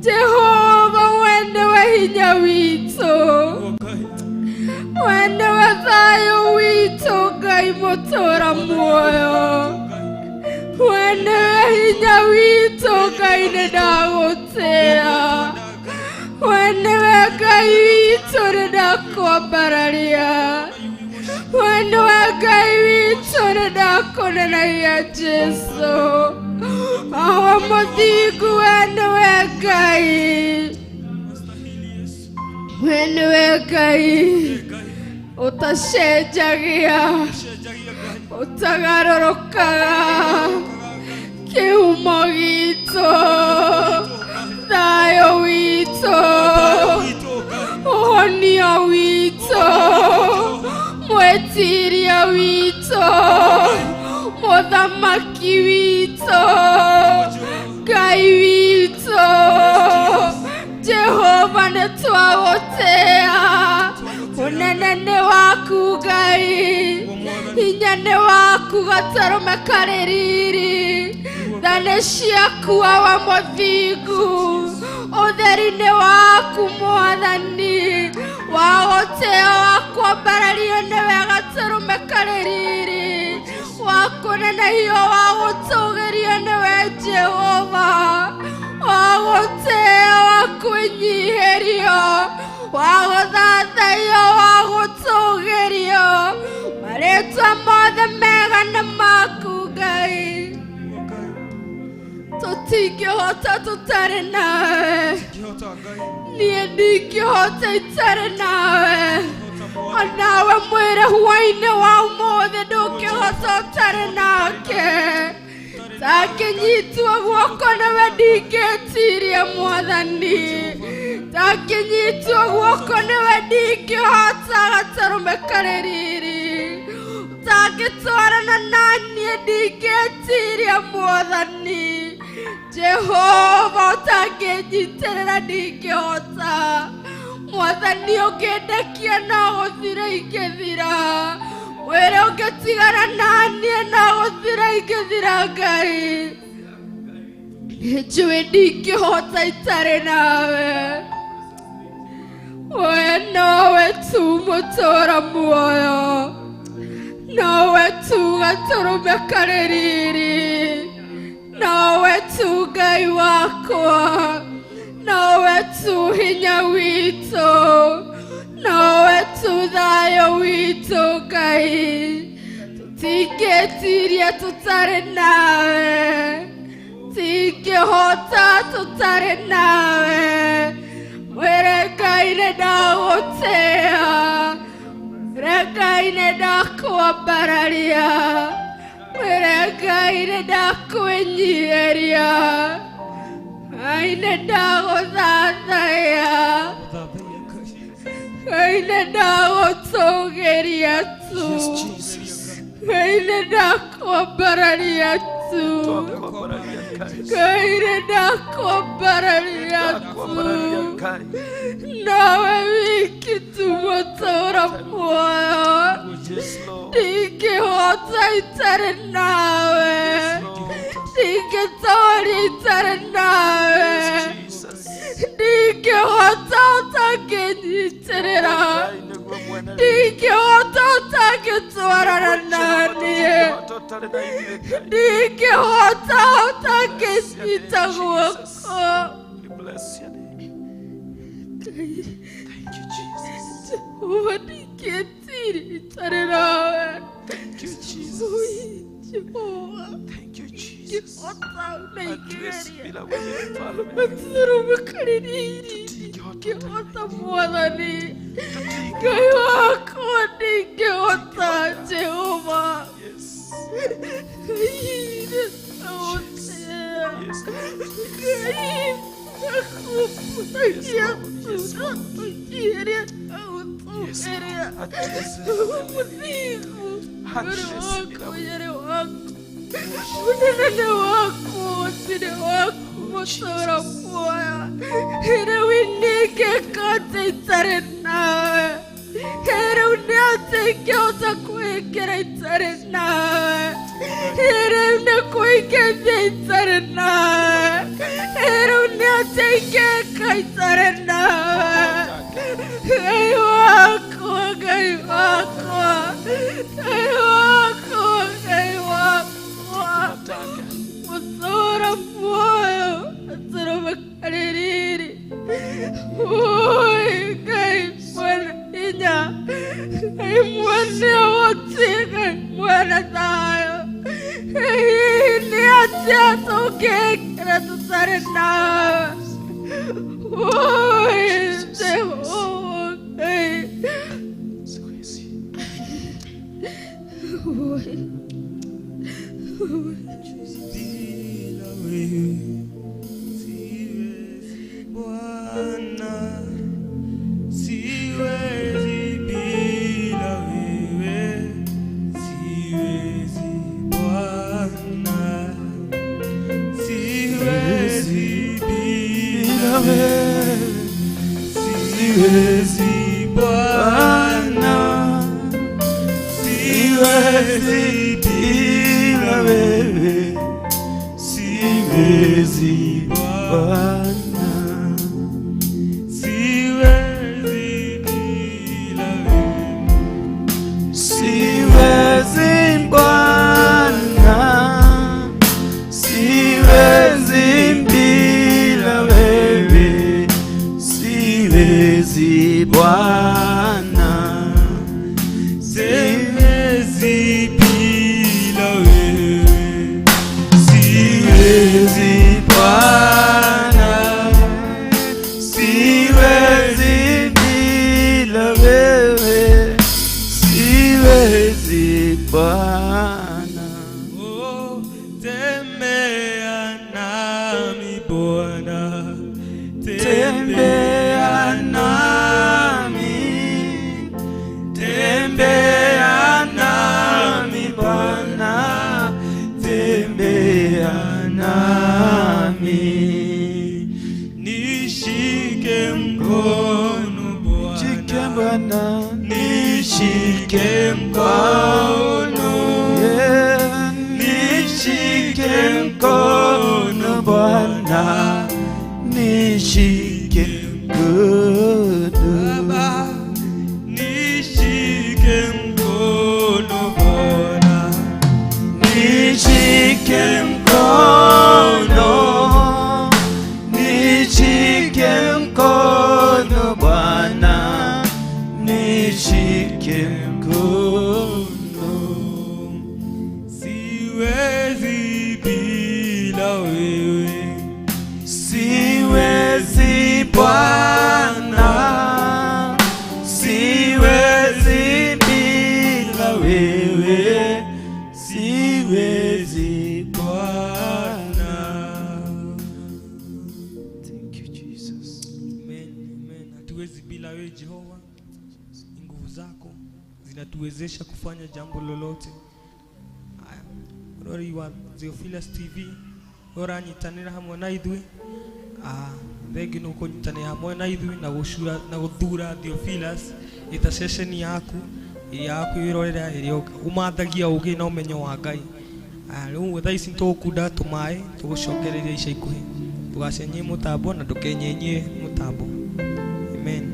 Speaker 5: Jehova wende wa hinya witũ, wende wa thayũ witũ, Ngai mũtũra muoyo, wende wa hinya witũ, Ngai nĩ ndagũtĩĩa, wende wa Ngai witũ nĩ ndakwambararia, wende wa Ngai witũ nĩ ndakũnenagia Jesũ. Awa mũthingu wende we Ngai, wende we Ngai ũtacenjagia, ũtagarũrũkaga, kĩhumo gitũ, thayũ witũ, ũhonio witũ, mwĩtiria witũ, mũthamaki witũ, Ngai witũ, Jehova nĩ twagũtĩĩa, ũnene nĩ waku Ngai, hinya nĩ waku gatarũme karĩ riri, tha nĩ ciaku awa mũthingu, ũtheri nĩ waku Mwathani, wagũtĩĩa wa kwambarario nĩwe gatarũme karĩ riri, wakũnenehio wa gũtũgĩrio nĩwe Jehova, wa gũtĩĩa wa kwĩnyihĩrio, wa gũthathaiyo wa gũtũgĩrio, marĩtwa mothe mega nĩ maku Ngai, tũtingĩhota tũtarĩ nawe, niĩ ndingĩhota itarĩ nawe, onawe mwĩre hwainĩ wa ũmũthĩ ndũngĩhota ũtarĩ nake, takĩnyitwo guoko nĩwe ndingĩtiria Mwathani, takĩnyitwo guoko nĩwe ndingĩhota gatarũme karĩ riri, Ũtangĩtwarana naniĩ ndingĩtiria Mwathani. Jehova ũtangĩnyitĩrĩra ndingĩhota. Mwathani ũngĩndekia no gũthira ingĩthira. Wĩra ũngĩtigana naniĩ no gũthira ingĩthira Ngai. Nĩnjũĩ ndingĩhota itarĩ nawe. We nowe tu mũtũũra muoyo. Nowe tu gatũrũme karĩ riri. Nowe tu Ngai wakwa. Nowe tu hinya witũ. Nowe tu thayũ witũ Ngai. Tũtingĩtiria tũtarĩ nawe. Tingĩhota tũtarĩ nawe. Mwĩre Ngai nĩndagũtĩĩa. Mwĩre Ngai nĩndakwambararia. Mwĩre Ngai nĩndakwĩnyihĩria. Ngai nĩndagũthathaiya. Ngai nĩndagũtũgĩria tu. Ngai nĩndakwambararia tu. Ngai nĩndakwambararia tu. Nawe wiki tu mũtũũra muoyo. Ndingĩhota itarĩ nawe. Ndingĩtooria itarĩ nawe. Ndingĩhota ũtangĩnyitĩrĩra. Ndingĩhota ũtangĩtwarana naniĩ. Ndingĩhota ũtangĩnyita guoko. Jehova ndingĩtiria itarĩ nawe. Jehova ndingĩhota na ingĩgeria. Gatũrũme karĩ riri. Ndingĩhota Mwathani. Ngai wakwa ndingĩhota Jehova. Ngai nĩndagũtĩĩa. Ngai ndakwambararia tu. Ndagũtũgĩria. Ndagũtũgĩria. Mũthingu. Wĩra waku, wĩra waku. Mũnene waku, ũtire waku, mũtũũra muoyo. Rĩu ningĩka atĩa itarĩ nawe? Rĩu nĩ atĩa ingĩhota kwĩĩkĩra itarĩ nawe? Rĩu nĩ kũ ingĩthiĩ itarĩ nawe? Rĩu nĩ atĩa ingĩka itarĩ nawe? Ngai wakwa, Ngai wakwa, Ngai wakwa, Ngai wakwa. Mũtũũra muoyo, gatũrũme karĩ riri. Oi, Ngai mwene hinya. Ngai mwene ũhoti, Ngai mwene thayũ. Hihi nĩ atĩa tũngĩkĩra tũtarĩ nawe? Oi, Jehova Ngai. Oi.
Speaker 6: Bila wewe siwezi Bwana, siwezi bila wewe, siwezi Bwana, siwezi bila wewe, siwezi Bwana, siwezi bila wewe, siwezi Bwana, siwezi bila wewe,
Speaker 4: Siwezi Bwana, siwezi bila wewe, siwezi Bwana,
Speaker 6: siwezi bila wewe,
Speaker 4: siwezi Bwana, siwezi bila wewe, siwezi Bwana.
Speaker 6: Oh, tembea nami Bwana,
Speaker 4: Tembea nami, tembea nami.
Speaker 6: Nishike mkono,
Speaker 4: Yeah, nishike mkono Bwana, nishike mkono.
Speaker 6: Baba, nishike mkono Bwana,
Speaker 4: Nishike mkono, nishike mkono Bwana, nishike mkono.
Speaker 6: Siwezi bila wewe,
Speaker 4: Siwezi Bwana, siwezi bila wewe, siwezi Bwana. Thank you, Jesus.
Speaker 6: Amen, amen. Hatuwezi bila wewe Jehova, ni nguvu zako zinatuwezesha kufanya jambo lolote. Aya, rori wa Theophilus TV ũranyitanĩra hamwe na ithuĩ. Ah, thengiũ nĩ kũnyitanĩra hamwe na ithuĩ na gũcura na gũthura Theophilus ĩta ceceni yaku ĩrĩa ya kwĩrorera ĩrĩa ũmathagia ũgĩ na ũmenyo wa Ngai. Aya, rĩu thaa ici nĩtũgũkunda tũmaĩ tũgũcokereria ica ikuhĩ, ndũgacenjie mũtambo na ndũkenyenyie mũtambo. Amen, amen.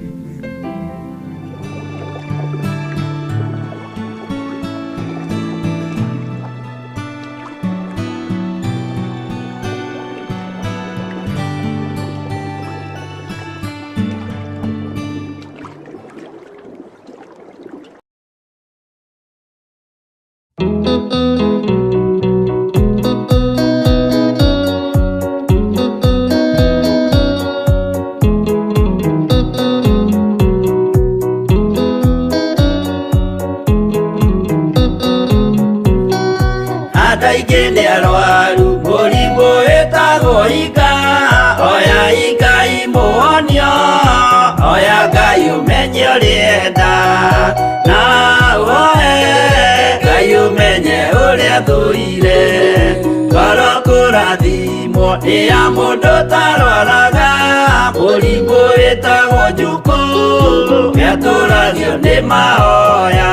Speaker 7: Andũ aingĩ nĩ arwaru mũrimũ wĩtagwo ika, oya Ngai mũhonio, oya Ngai ũmenye ũrĩa na woe Ngai ũmenye ũrĩa thũire, ngoro kũrathimwo nĩ ya mũndũ ũtarwaraga, mũrimũ wĩtagwo njukũ nĩatũragio nĩ mahoya,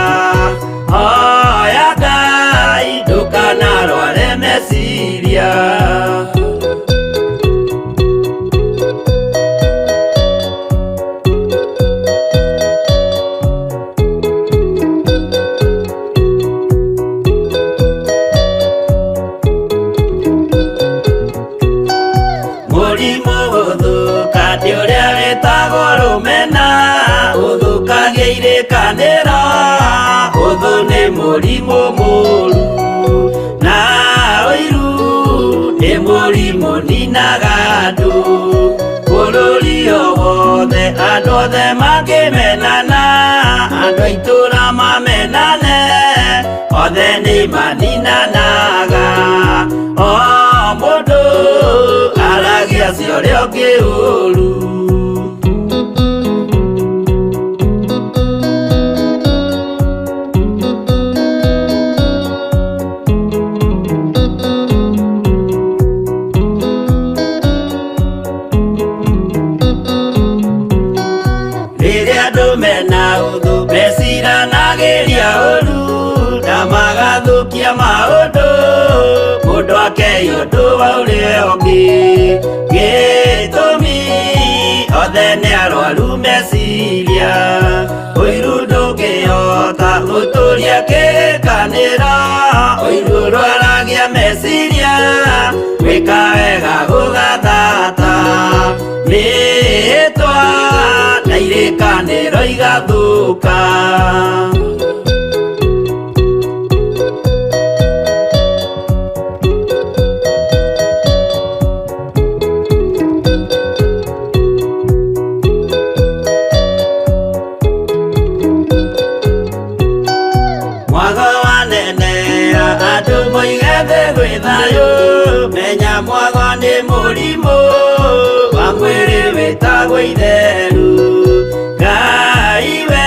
Speaker 7: hoya Ngai ndũkanarware meciria. Mũrimũ gũthũka nĩ ũrĩa wĩtagwo rũmena, ũthũkagia irĩkanĩro, ũthũ nĩ mũrimũ mũru, na ũiru nĩ mũrimũ ninaga andũ, bũrũri o wothe andũ othe mangĩmenana, andũ a itũũra mamenane, othe nĩ maninanaga, o mũndũ aragia cia ũrĩa ũngĩ ũru. Rĩrĩa andũ mena ũthũ meciranagĩria ũru na magathũkia maũndũ, mũndũ akei ũndũ wa ũrĩa ũngĩ, gĩtũmi othe nĩ arwaru meciria, ũiru ndũngĩhota gũtũria kĩrĩkanĩro, ũiru ũrwaragia meciria, gwĩka wega gũgathata, mĩhĩtwa na irĩkanĩro igathũka. Mwago wanenea andũ moige thĩ gwĩ thayũ, menya mwago nĩ mũrimũ wa mwĩrĩ wĩtagwo itheru, Ngai we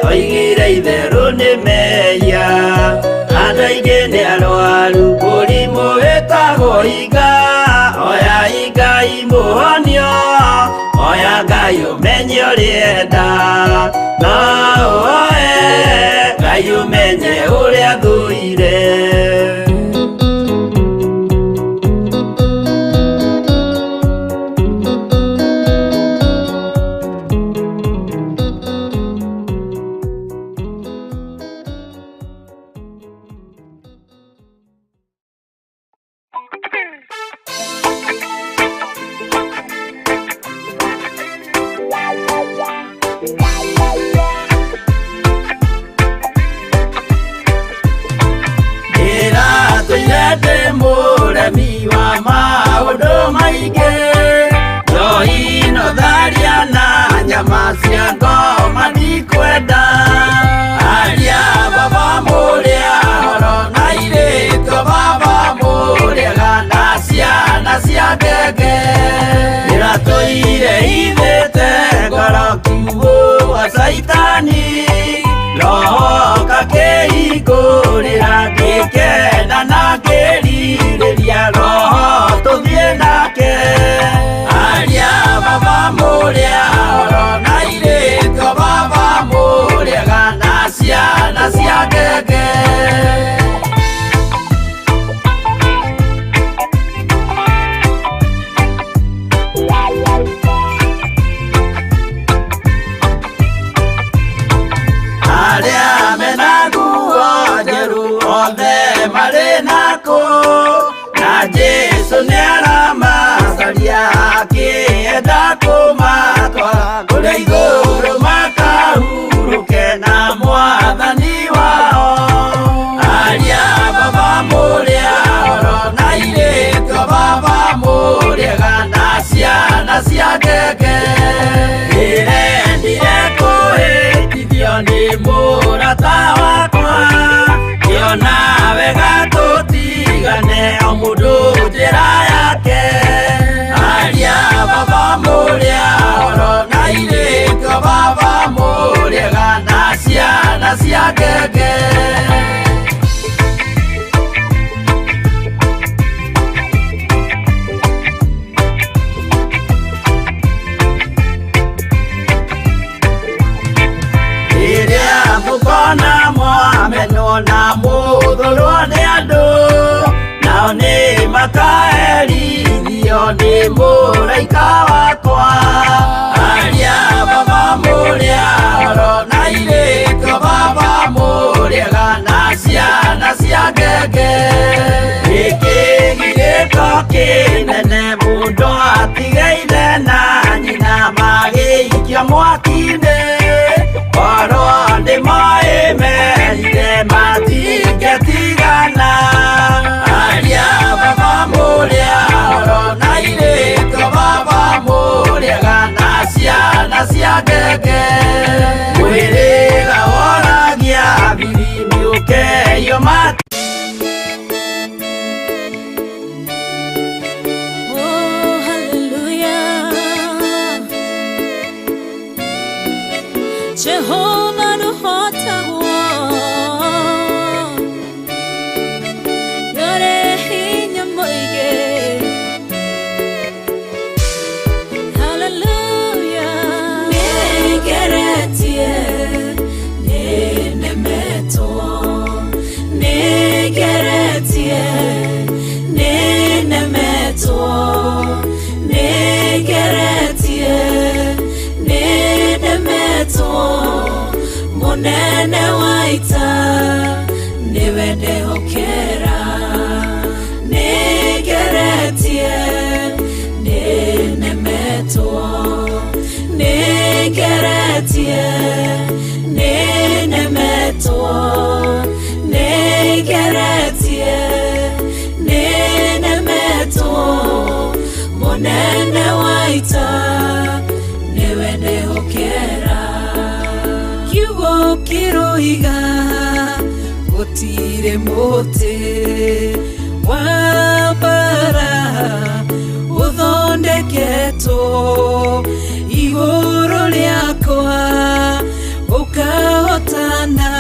Speaker 7: oigire itherũ nĩ mehia, andũ aingĩ nĩ arwaru mũrimũ wĩtagwo iga, oya Ngai mũhonio, oya Ngai ũmenye ũrĩa enda, no woe Ngai ũmenye ũrĩa thũire. Mũremi wa maũndũ maingĩ, njohi no tharia na nyama cia ngoma ndikwenda. Aria baba mũrĩa horo na irĩtu baba mũrĩega na ciana cia ngenge. Ndĩratũire ithĩte ngoro kiugũ wa Caitani, roho kakĩhingũrĩra ngĩkena na ngĩrirĩria roho tũthiĩ nake. Aria baba mũrĩa horo na irĩtu baba mũrĩega na ciana cia ngenge. Arĩa mena nguo njerũ othe marĩ nakũ, na Jesũ nĩaramacaria akĩenda kũmatwara kũrĩa igũrũ makahurũke na Mwathani wao. Aria baba mũrĩa horo na irĩtu baba mũrĩega na ciana cia ngenge. Ndĩrendire kũhĩtithio nĩ mũrata wakwa, ngĩona wega tũtigane o mũndũ njĩra yake. Aria baba mũrĩa horo na irĩtu baba mũrĩega na ciana cia ngenge. Rĩrĩa mũkona mwamenwo na mũthũrwo nĩ andũ, nao nĩ makaherithio nĩ mũraika wakwa. Aria baba mũrĩa horo na irĩtu baba mũrĩega na ciana cia ngenge. Gĩkĩ gĩko kĩnene mũndũ atige ithe na nyina magĩikio mwaki-inĩ, korwo nĩ moĩ merire matingĩtigana. Aria baba mũrĩa horo na irĩtu baba mũrĩega na ciana cia ngenge. Mwĩrĩga woragia biri mĩũke yoma.
Speaker 2: Oh, hallelujah. Jehovah nũhotagwo, nĩũrĩ hinya mũingĩ. Hallelujah. Nĩngeretie, nĩnemetwo, nĩngeretie, nĩnemetwo, nĩngeretie, nĩnemetwo. Mũnene wa ita nĩwe ndehokera. Nĩngeretie, nĩnemetwo, nĩngeretie, nĩnemetwo, nĩngeretie, nĩnemetwo. Mũnene wa ita nĩwe ndehokera. Kiugo kĩroiga gũtirĩ mũtĩ wa mbara ũthondeketwo igũrũ rĩakwa ũkahotana.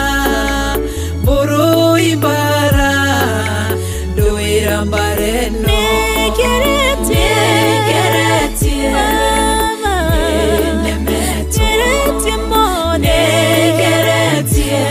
Speaker 2: Mũrũi mbara ndũĩra mbara ĩno. Nĩngeretie, nĩnemetwo, nĩngeretie,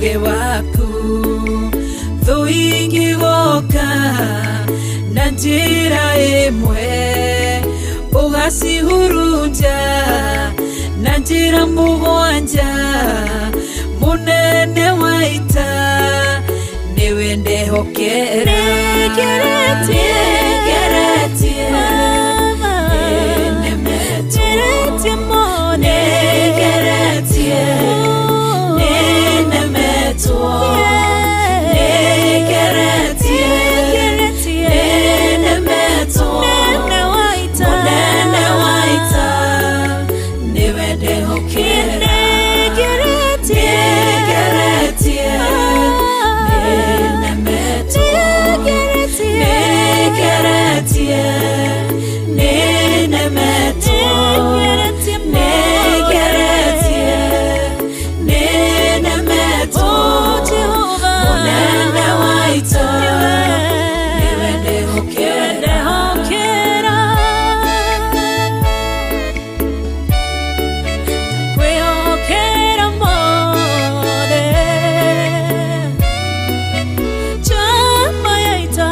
Speaker 2: Ũgĩ waku thũ ingĩgoka na njĩra ĩmwe ũgacihurunja na njĩra mũgwanja mũnene wa ita nĩwe ndehokera.
Speaker 3: Nĩngeretie.
Speaker 2: Nĩngeretie. Nĩnemetwo.
Speaker 3: Ngeretie mũno.
Speaker 2: Nĩngeretie. Nĩnemetwo. Nĩngeretie.
Speaker 3: Ngeretie.
Speaker 2: Nĩnemetwo.
Speaker 3: Mũnene wa ita.
Speaker 2: Mũnene wa ita nĩwe ndehokera.
Speaker 3: Nĩngeretie.
Speaker 2: Nĩngeretie. Nĩnemetwo.
Speaker 3: Ngeretie.
Speaker 2: Nĩngeretie. Nĩnemetwo.
Speaker 3: Ngeretie mũno.
Speaker 2: Nĩngeretie. Nĩnemetwo.
Speaker 3: Oh, Jehova.
Speaker 2: Mũnene wa ita nĩwe ndehokera.
Speaker 3: Ndehokera. Kwĩhokera mothe. Njamba ya ita.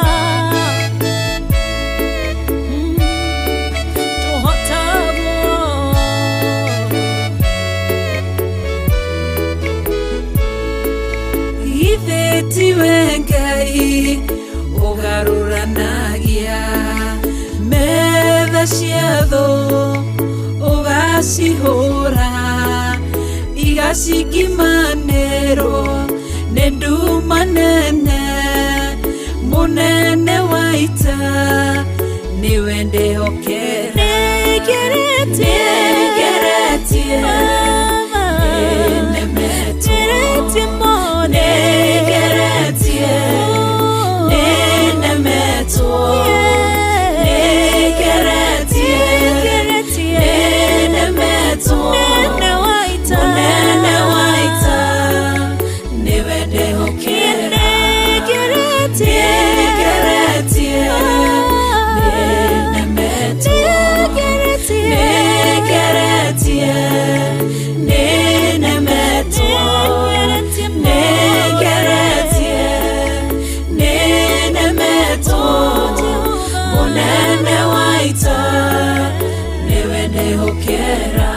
Speaker 3: Tũhotagwo.
Speaker 2: Githĩ tiwe Ngai ũgarũranagia metha cia thũ ũgacihũra igacingimanĩrwo nĩ nduma nene mũnene wa ita nĩwe ndehokera.
Speaker 3: Nĩngeretie.
Speaker 2: Nĩngeretie. Nĩnemetwo.
Speaker 3: Ngeretie mũno.
Speaker 2: Nĩngeretie. Nĩnemetwo. Nĩngeretie.
Speaker 3: Ngeretie.
Speaker 2: Nĩnemetwo.
Speaker 3: Mũnene wa ita.
Speaker 2: Mũnene wa ita nĩwe ndehokera.
Speaker 3: Nĩngeretie.
Speaker 2: Nĩngeretie. Nĩnemetwo.
Speaker 3: Ngeretie.
Speaker 2: Nĩngeretie. Nĩnemetwo.
Speaker 3: Ngeretie mũno.
Speaker 2: Nĩngeretie. Nĩnemetwo. Mũnene wa ita nĩwe ndehokera.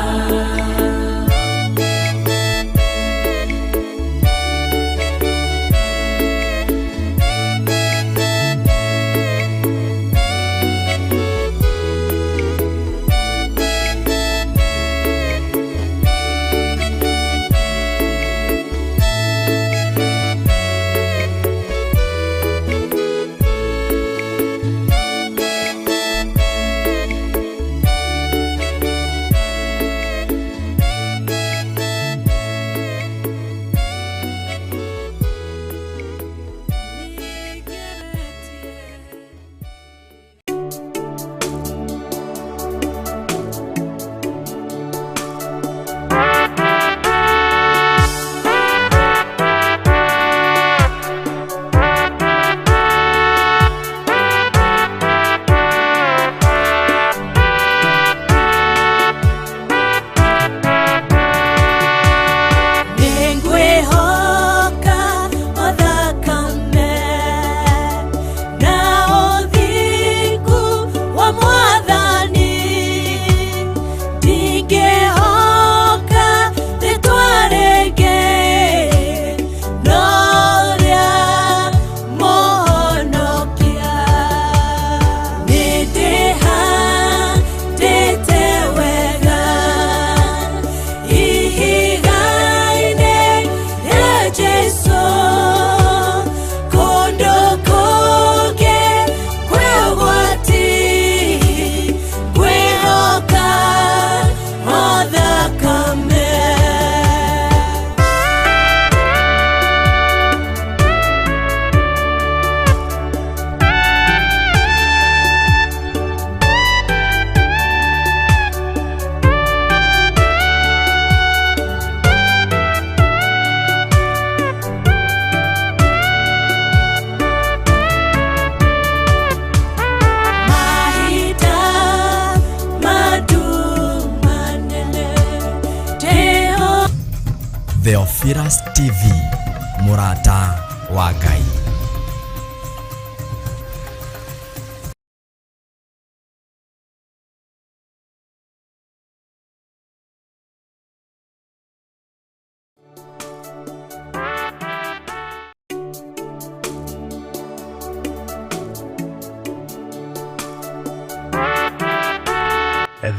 Speaker 3: Nĩngwĩhoka o thakame na ũthingu wa Mwathani, ndingĩhoka rĩtwa rĩngĩ no rĩa Mũhonokia. Nĩndĩhandĩte wega ihiga-inĩ rĩa Jesũ, kũndũ kũngĩ kwĩ ũgwati, ngwĩhoka o thakame. Mahinda mandumanene ndĩho
Speaker 1: Theophilus TV, Mũrata wa Ngai.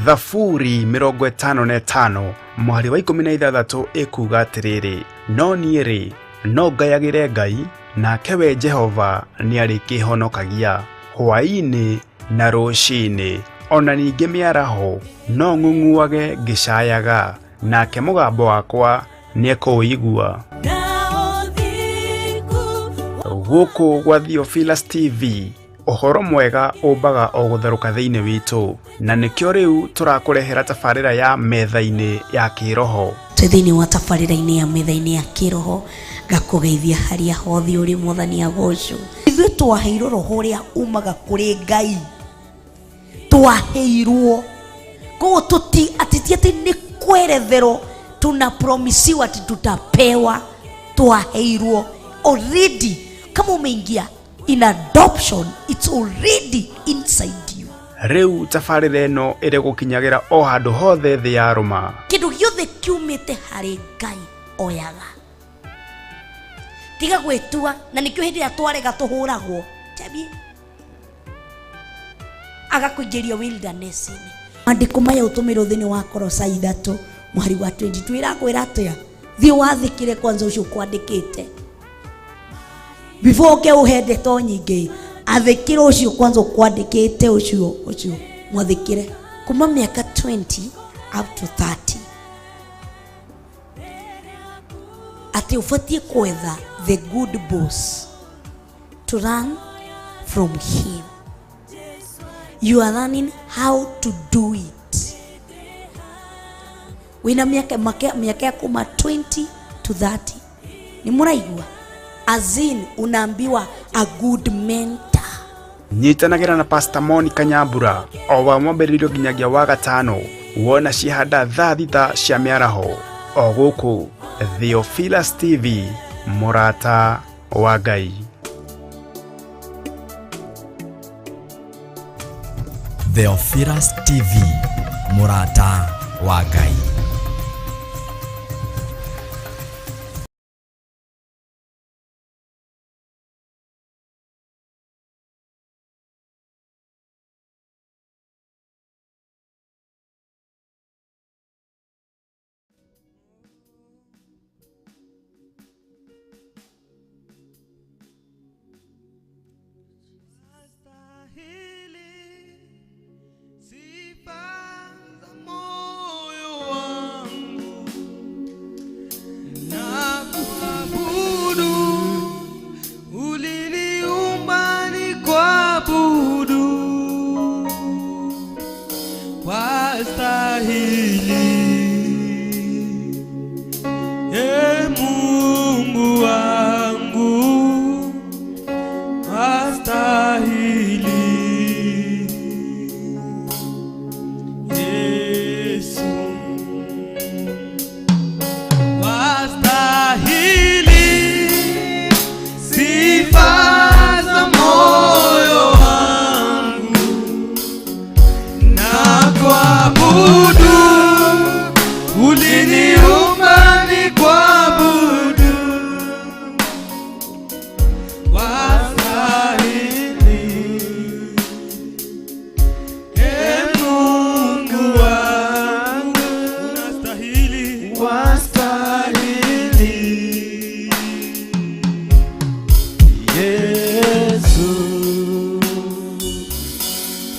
Speaker 8: Thaburi 55 mwari wa 16 ĩkuuga atĩrĩrĩ, no niĩ rĩ, no ngayagĩre Ngai, nake we Jehova nĩarĩkĩhonokagia hwaĩ-inĩ na rũcinĩ, ona ningĩ mĩaraho no ng'ung'uage ngĩcayaga, nake mũgambo wakwa nĩekũũigua. Gũkũ gwa Theophilus TV, ũhoro mwega ũmbaga o gũtherũka thĩinĩ witũ, na nĩkĩo rĩu tũrakũrehera tabarĩra ya metha-inĩ ya kĩroho.
Speaker 9: Twĩ thĩinĩ wa tabarĩra-inĩ ya metha-inĩ ya kĩroho, ngakũgeithia harĩa hothe ũrĩ, Mwathani agocwo. Ithuĩ twaheirwo roho ũrĩa umaga kũrĩ Ngai, twaheirwo koguo tuti ati ti ati nĩ kweretherwo tunapromisiwa ati tutapewa, twaheirwo already. Kama umeingia in adoption, it's already inside you.
Speaker 8: Rĩu tabarĩra ĩno ĩrĩ gũkinyagĩra o handũ hothe thĩ ya rũma.
Speaker 9: Kĩndũ gĩothe kiumĩte harĩ Ngai oyaga, tiga gwĩtua, na nĩkĩo hĩndĩ ĩrĩa twarega tũhũragwo Jamie agakũingĩria wilderness-inĩ. Maandĩko maya ũtũmĩrwo thĩinĩ wa Kolosai 3 mũhari wa 22 ĩrakwĩra atĩa? Thiĩ wathĩkĩre kwanza ũcio ũkwandĩkĩte before ũke ũhe ndeto nyingĩ. Athĩkĩre ũcio kwanza ũkwandĩkĩte, ũcio ũcio mwathĩkĩre kuma mĩaka 20 up to 30, atĩ ũbatiĩ kwetha the good boss to run from him. You are learning how to do it. Wĩna miaka ya kuma 20 to 30, nĩ mũraigua? As in unaambiwa a good mentor.
Speaker 8: Nyitanagĩra na Pastor Monica Nyambura o wa mwambĩrĩrio nginyagia wa gatano, wona cihanda thaa 6 cia mĩaraho, o gũkũ Theophilus TV, mũrata wa Ngai.
Speaker 1: Theophilus TV, mũrata wa Ngai.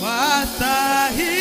Speaker 6: Wastahili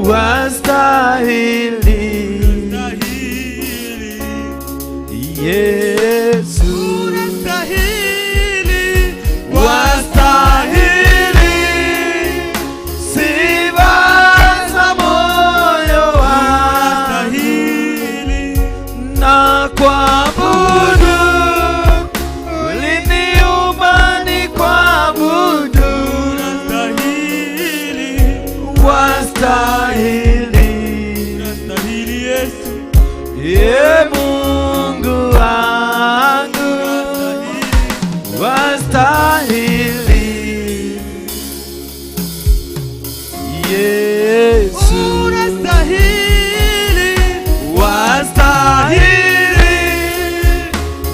Speaker 4: Wastahili Yesu,
Speaker 6: Unastahili,
Speaker 4: wastahili sifa za moyo wangu
Speaker 6: unastahili,
Speaker 4: na kuabudu, uliniumba nikuabudu,
Speaker 6: unastahili,
Speaker 4: wastahili
Speaker 6: unastahili Yesu,
Speaker 4: ye Mungu wangu, wastahili Yesu,
Speaker 6: unastahili,
Speaker 4: wastahili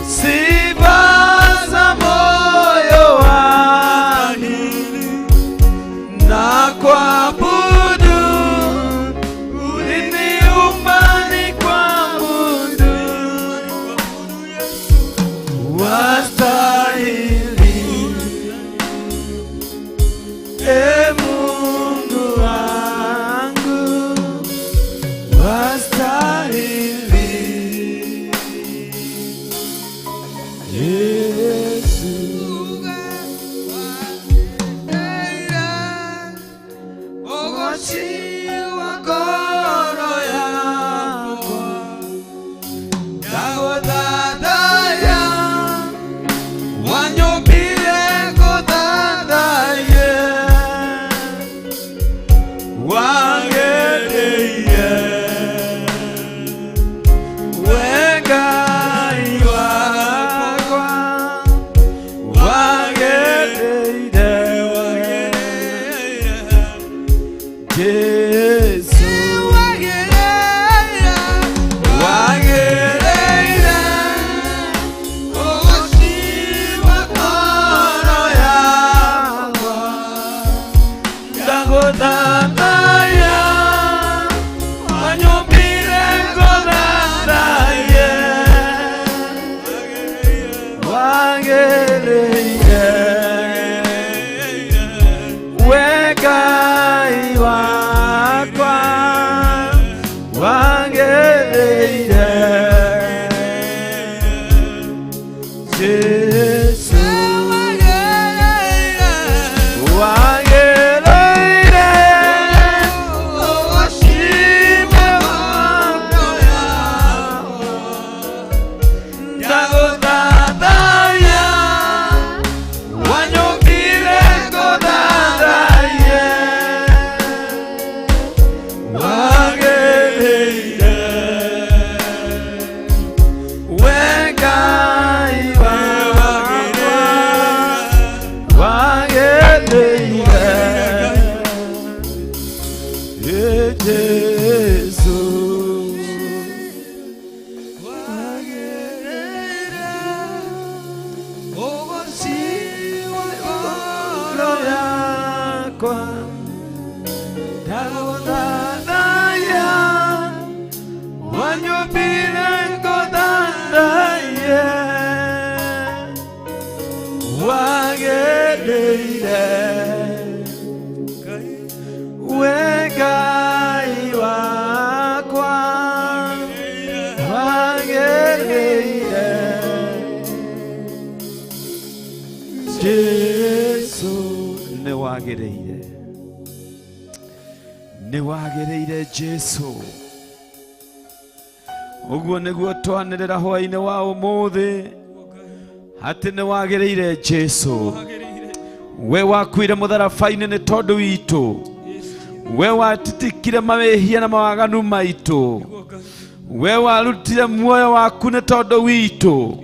Speaker 4: sifa za moyo wangu na kuabudu, uliniumba nikuabudu, wastahili e Mungu wangu, wastahili Yesu. Ũgooci wa ngoro yakwa ndagũthathaiya, wanyũmbire ngũthathaiye, wagĩrĩire we Ngai wakwa, wagĩrĩire, wagĩrĩire Jesu, wagĩrĩire ũgooci wa ngoro yakwa ndagũthathaiya, wanyũmbire ngũthathaiye, wagĩrĩire we Ngai wakwa, wagĩrĩire Jesu, wagĩrĩire ũgooci wa ngoro yakwa ndagũthathaiya, wanyũmbire ngũthathaiye, wagĩrĩire we Ngai wakwa, wagĩrĩire Jesu, wagĩrĩire ũgooci wa ngoro yakwa ndagũthathaiya, wanyũmbire ngũthathaiye, wagĩrĩire we Ngai wakwa, wagĩrĩire Jesu, nĩ wagĩrĩire, nĩ wagĩrĩire Jesu. Ũguo nĩguo twanĩrĩra hwaĩ-inĩ wa ũmũthĩ atĩ nĩ wagĩrĩire Jesu, we wakuire mũtharaba-inĩ nĩ tondũ witũ, we watitikire mawĩhia na mawaganu maitũ, we warutire muoyo waku nĩ tondũ witũ,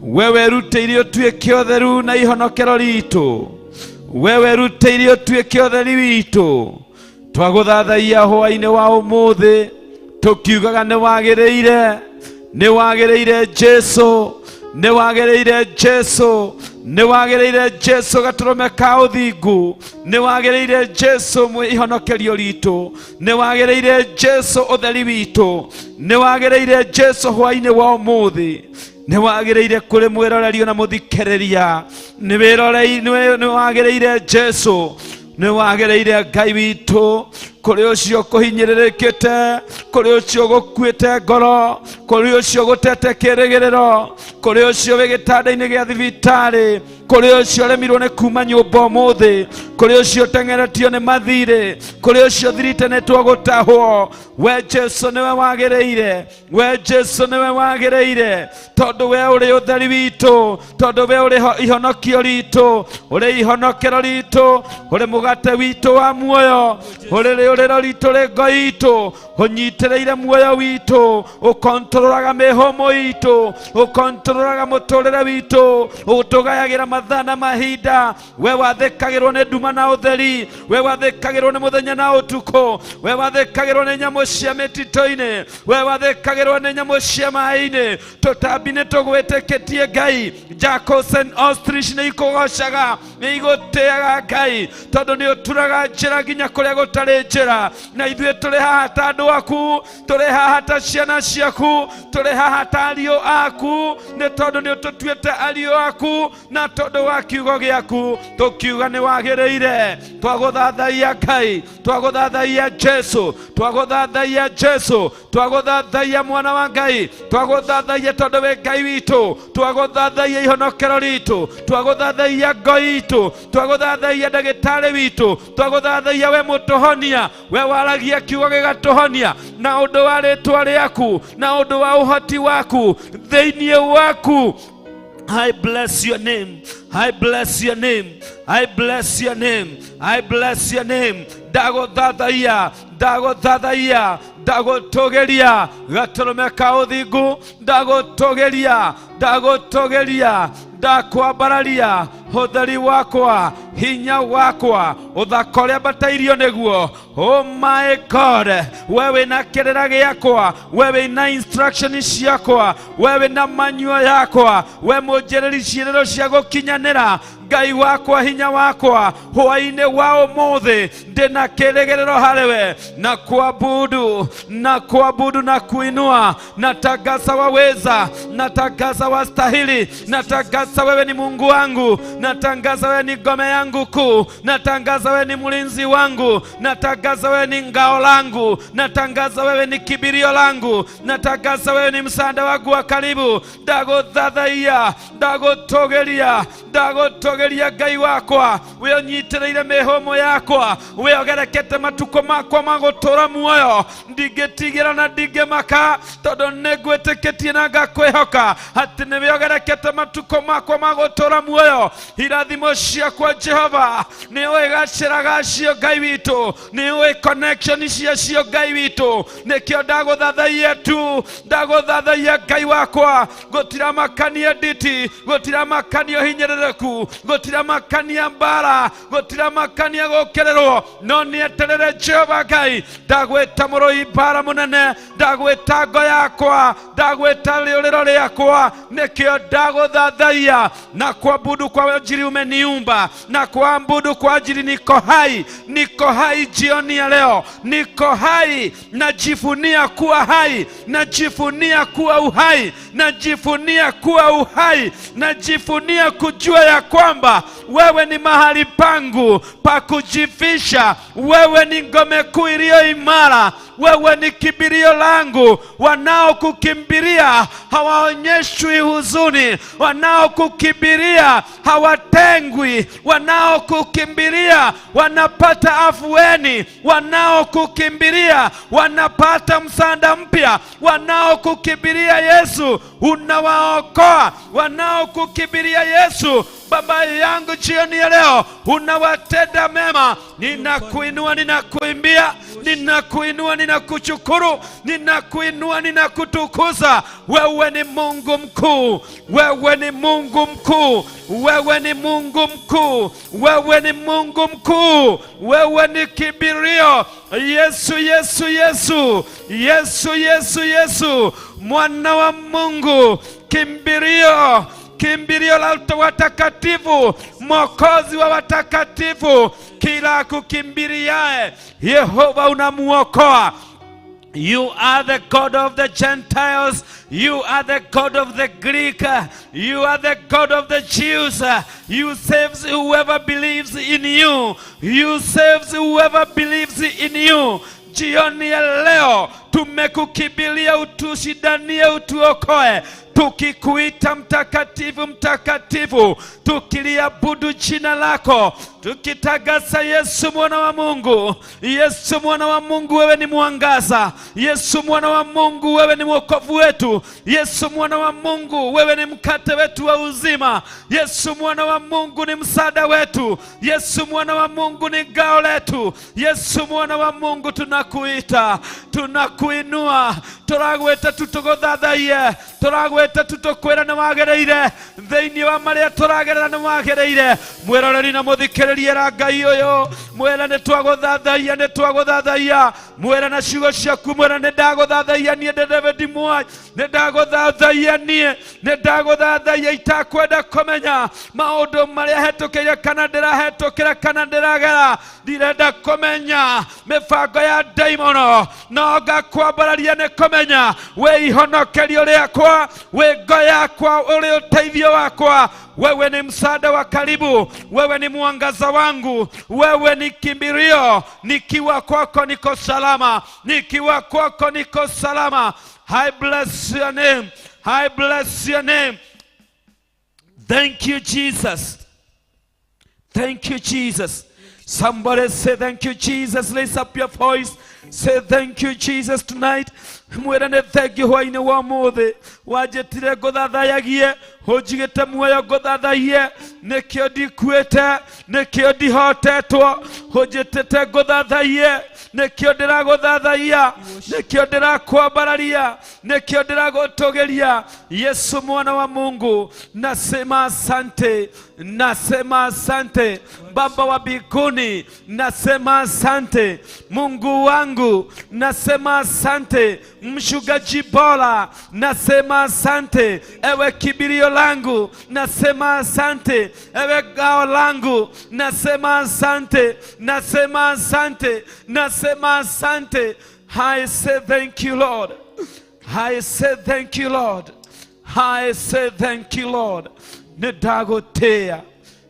Speaker 4: we werutĩire ũtuĩke ũtheru na ihonokero ritũ, we werutĩire ũtuĩke ũtheri witũ. Twagũthathaiya hwaĩ-inĩ wa ũmũthĩ tũkiugaga nĩ wagĩrĩire, nĩ wagĩrĩire Jesu, nĩ wagĩrĩire Jesu, nĩ wagĩrĩire Jesu gatũrũme ka ũthingu, nĩ wagĩrĩire Jesu ihonokerio ritũ, nĩ wagĩrĩire Jesu ũtheri witũ, nĩ wagĩrĩire Jesu hwaĩ-inĩ wa ũmũthĩ, nĩ wagĩrĩire kũrĩ mwĩrorerio na mũthikĩrĩria, nĩ wagĩrĩire Jesu. Nĩ wagĩrĩire Ngai witũ, kũrĩ ũcio kũhinyĩrĩrĩkĩte, kũrĩ ũcio gũkuĩte ngoro, kũrĩ ũcio gũtete kĩrĩgĩrĩro, kũrĩ ũcio wĩ gĩtanda-inĩ gĩa thibitarĩ, kũrĩ ũcio ũremirwo nĩ kuma nyũmba ũmũthĩ, kũrĩ ũcio ũteng'eretio nĩ mathirĩ, kũrĩ ũcio thirite nĩ twagũtahwo. We Jesu nĩwe wagĩrĩire, we Jesu nĩwe wagĩrĩire, tondũ we ũrĩ ũtheri witũ, tondũ we ũrĩ ihonokio ritũ, ũrĩ ihonokero ritũ, ũrĩ mũgate witũ wa muoyo, ũrĩ rĩũrĩro ritũ rĩ ngo itũ, ũnyitĩrĩire muoyo witũ, ũkontrolaga mĩhũmũ itũ, ũkontrolaga mũtũrĩre witũ, ũtũgayagĩra mathaa na mahinda. We wathĩkagĩrwo nĩ nduma na ũtheri, we wathĩkagĩrwo nĩ mũthenya na ũtukũ, we wathĩkagĩrwo nĩ nyamũ cia mĩtitũ-inĩ, we wathĩkagĩrwo nĩ nyamũ cia maĩ-inĩ. Tũtambi nĩ tũgwĩtĩkĩtie Ngai, jackals and ostrich nĩ ikũgocaga, nĩ igũtĩaga Ngai, tondũ nĩ ũturaga njĩra nginya kũrĩa gũtarĩ njĩra. Na ithuĩ tũrĩ haha ta andũ aku, tũrĩ haha ta ciana ciaku, tũrĩ haha ta ariũ aku, nĩ tondũ nĩ ũtũtuĩte ariũ aku, na tondũ wa kiugo gĩaku tũkiuga nĩ wagĩrĩire. Twagũthathaiya Ngai, twagũthathaiya Jesu, twagũthathaiya Jesu, twagũthathaiya mwana wa Ngai, twagũthathaiya tondũ wĩ Ngai witũ, twagũthathaiya ihonokero ritũ, twagũthathaiya ngo itũ, twagũthathaiya ndagĩtarĩ witũ, twagũthathaiya we mũtũhonia, we waragia kiugo gĩgatũhonia, na ũndũ wa rĩtwa rĩaku, na ũndũ wa ũhoti waku thĩinĩ waku. I bless your name. I bless your name. I bless your name. I bless your name. Ndagũthathaiya, ndagũthathaiya, ndagũtũgĩria gatũrũme ka ũthingu, ndagũtũgĩria, ndagũtũgĩria, ndakwambararia ũtheri wakwa, hinya wakwa, ũthaka ũrĩa mbatairio nĩguo. Oh my God, we wĩna kĩrĩra gĩakwa, we wĩna instruction ciakwa, we wĩna manyua yakwa, we mũnjĩrĩri ciĩrĩro cia gũkinyanĩra. Ngai wakwa, hinya wakwa, hwaĩ-inĩ wa ũmũthĩ ndĩna kĩrĩgĩrĩro harĩwe, na kuabudu, na kuabudu na kuinua, na tagasa waweza, na tagasa wastahili, na tagasa wewe ni Mungu wangu, na tangaza wewe ni ngome yangu kuu, na tangaza wewe ni mlinzi wangu, na tangaza wewe ni ngao langu, na tangaza wewe ni kibirio langu, na tangaza wewe ni msaada wangu wa karibu. Ndagũthathaiya, ndagũtũgĩria, ndagũtũgĩria Ngai wakwa, we ũnyitĩrĩire mĩhũmũ yakwa, we ũgerekete matukũ makwa ma gũtũũra muoyo. Ndingĩtigĩra na ndingĩmaka, tondũ nĩngwĩtĩkĩtie na ngakwĩhoka atĩ nĩwe ũgerekete matukũ makwa ma gũtũũra muoyo. Irathimo ciakwa Jehova nĩ ũĩ gacĩra gacio Ngai witũ, nĩ ũĩ connection ciacio Ngai witũ, nĩkĩo ndagũthathaiya tu, ndagũthathaiya Ngai wakwa. Gũtiramakania nditi, gũtiramakania hinyĩrĩrĩku, gũtiramakania mbara, gũtiramakania gũkĩrĩrwo, no nĩeterere Jehova Ngai. Ndagwĩta mũrũi mbara mũnene, ndagwĩta ngo yakwa, ndagwĩta rĩũrĩro rĩakwa, nĩkĩo ndagũthathaiya na kuabudu kwa ajili umeniumba, na kuabudu kwa ajili niko hai, niko hai jioni ya leo, niko hai, najivunia kuwa hai, najivunia kuwa uhai, najivunia kuwa uhai, najivunia kujua ya kwamba wewe ni mahali pangu pa kujifisha, wewe ni ngome kuu iliyo imara, wewe ni kimbilio langu. Wanaokukimbilia hawaonyeshwi huzuni, wanaokukimbilia hawatengwi, wanaokukimbilia wanapata afueni, wanaokukimbilia wanapata msaada mpya, wanaokukimbilia Yesu unawaokoa, wanaokukimbilia Yesu Baba yangu jioni ya leo unawatenda mema. Ninakuinua, ninakuimbia, ninakuinua, ninakushukuru, ninakuinua, ninakutukuza. Wewe ni Mungu mkuu, wewe ni Mungu mkuu, wewe ni Mungu mkuu, wewe ni Mungu mkuu, wewe ni kibirio. Yesu, Yesu, Yesu, Yesu, Yesu, Yesu, mwana wa Mungu, kimbilio, kimbilio la watakatifu, mwokozi wa watakatifu. Kila kukimbiliaye Yehova unamuokoa. You are the God of the Gentiles. You are the God of the Greek. You are the God of the Jews. You saves whoever believes in you. You saves whoever believes in you. Jioni ya leo tumekukimbilia, utushindanie, utuokoe, tukikuita mtakatifu, mtakatifu, tukiliabudu jina lako, tukitangaza Yesu mwana wa Mungu. Yesu mwana wa Mungu, wewe ni mwangaza. Yesu mwana wa Mungu, wewe ni mwokovu wetu. Yesu mwana wa Mungu, wewe ni mkate wetu wa uzima. Yesu mwana wa Mungu ni msaada wetu. Yesu mwana wa Mungu ni ngao letu. Yesu mwana wa Mungu, tunakuita, tunakuinua, turagweta tutuguthathaiye, turagweta tutukwira ni wagiriire thiini wa maria turagerera ni wagiriire. Mwiroreri na muthikiririe ra Ngai uyu, mwira ni twaguthathaiya, ni twaguthathaiya, mwira na ciugo ciaku, mwira ni ndaguthathaiya nie ndi David Mwai, ni ndaguthathaiya nie, ni ndaguthathaiya itakwenda kumenya maundu maria hetukiire kana ndirahetukira kana ndiragera, ndirenda kumenya mibango ya ndaimono, no ngakwambararia ni kumenya we ihonokerio riakwa, we ngo yakwa, uri uteithio wakwa. Wewe ni msaada wa karibu, wewe ni mwangaza wangu, wewe ni kimbilio. Nikiwa kwako niko salama, nikiwa kwako niko salama. I bless your name, I bless your name. Thank you Jesus, thank you Jesus. Somebody say thank you Jesus. Raise up your voice. Say thank you Jesus tonight. Mwira nĩ thengiũ hwainĩ wa ũmũthĩ, wanjĩtire ngũthathayagie, ũnjigĩte muoyo ngũthathaiye, nĩkĩo ndikuĩte, nĩkĩo ndihotetwo, ũnjĩtĩte ngũthathaiye, nĩkĩo ndĩragũthathaiya, nĩkĩo ndĩrakwambararia, nĩkĩo ndĩragũtũgĩria. Yesu mwana wa Mungu, nasema asante, nasema asante. Baba wa mbinguni, nasema asante. Mungu wangu, nasema asante. Mchungaji bora, nasema asante. Ewe kimbilio langu, nasema asante. Ewe gao langu, nasema asante, nasema asante, nasema asante. I say thank you Lord. I say thank you Lord. I say thank you Lord. Nĩndagũtĩĩa,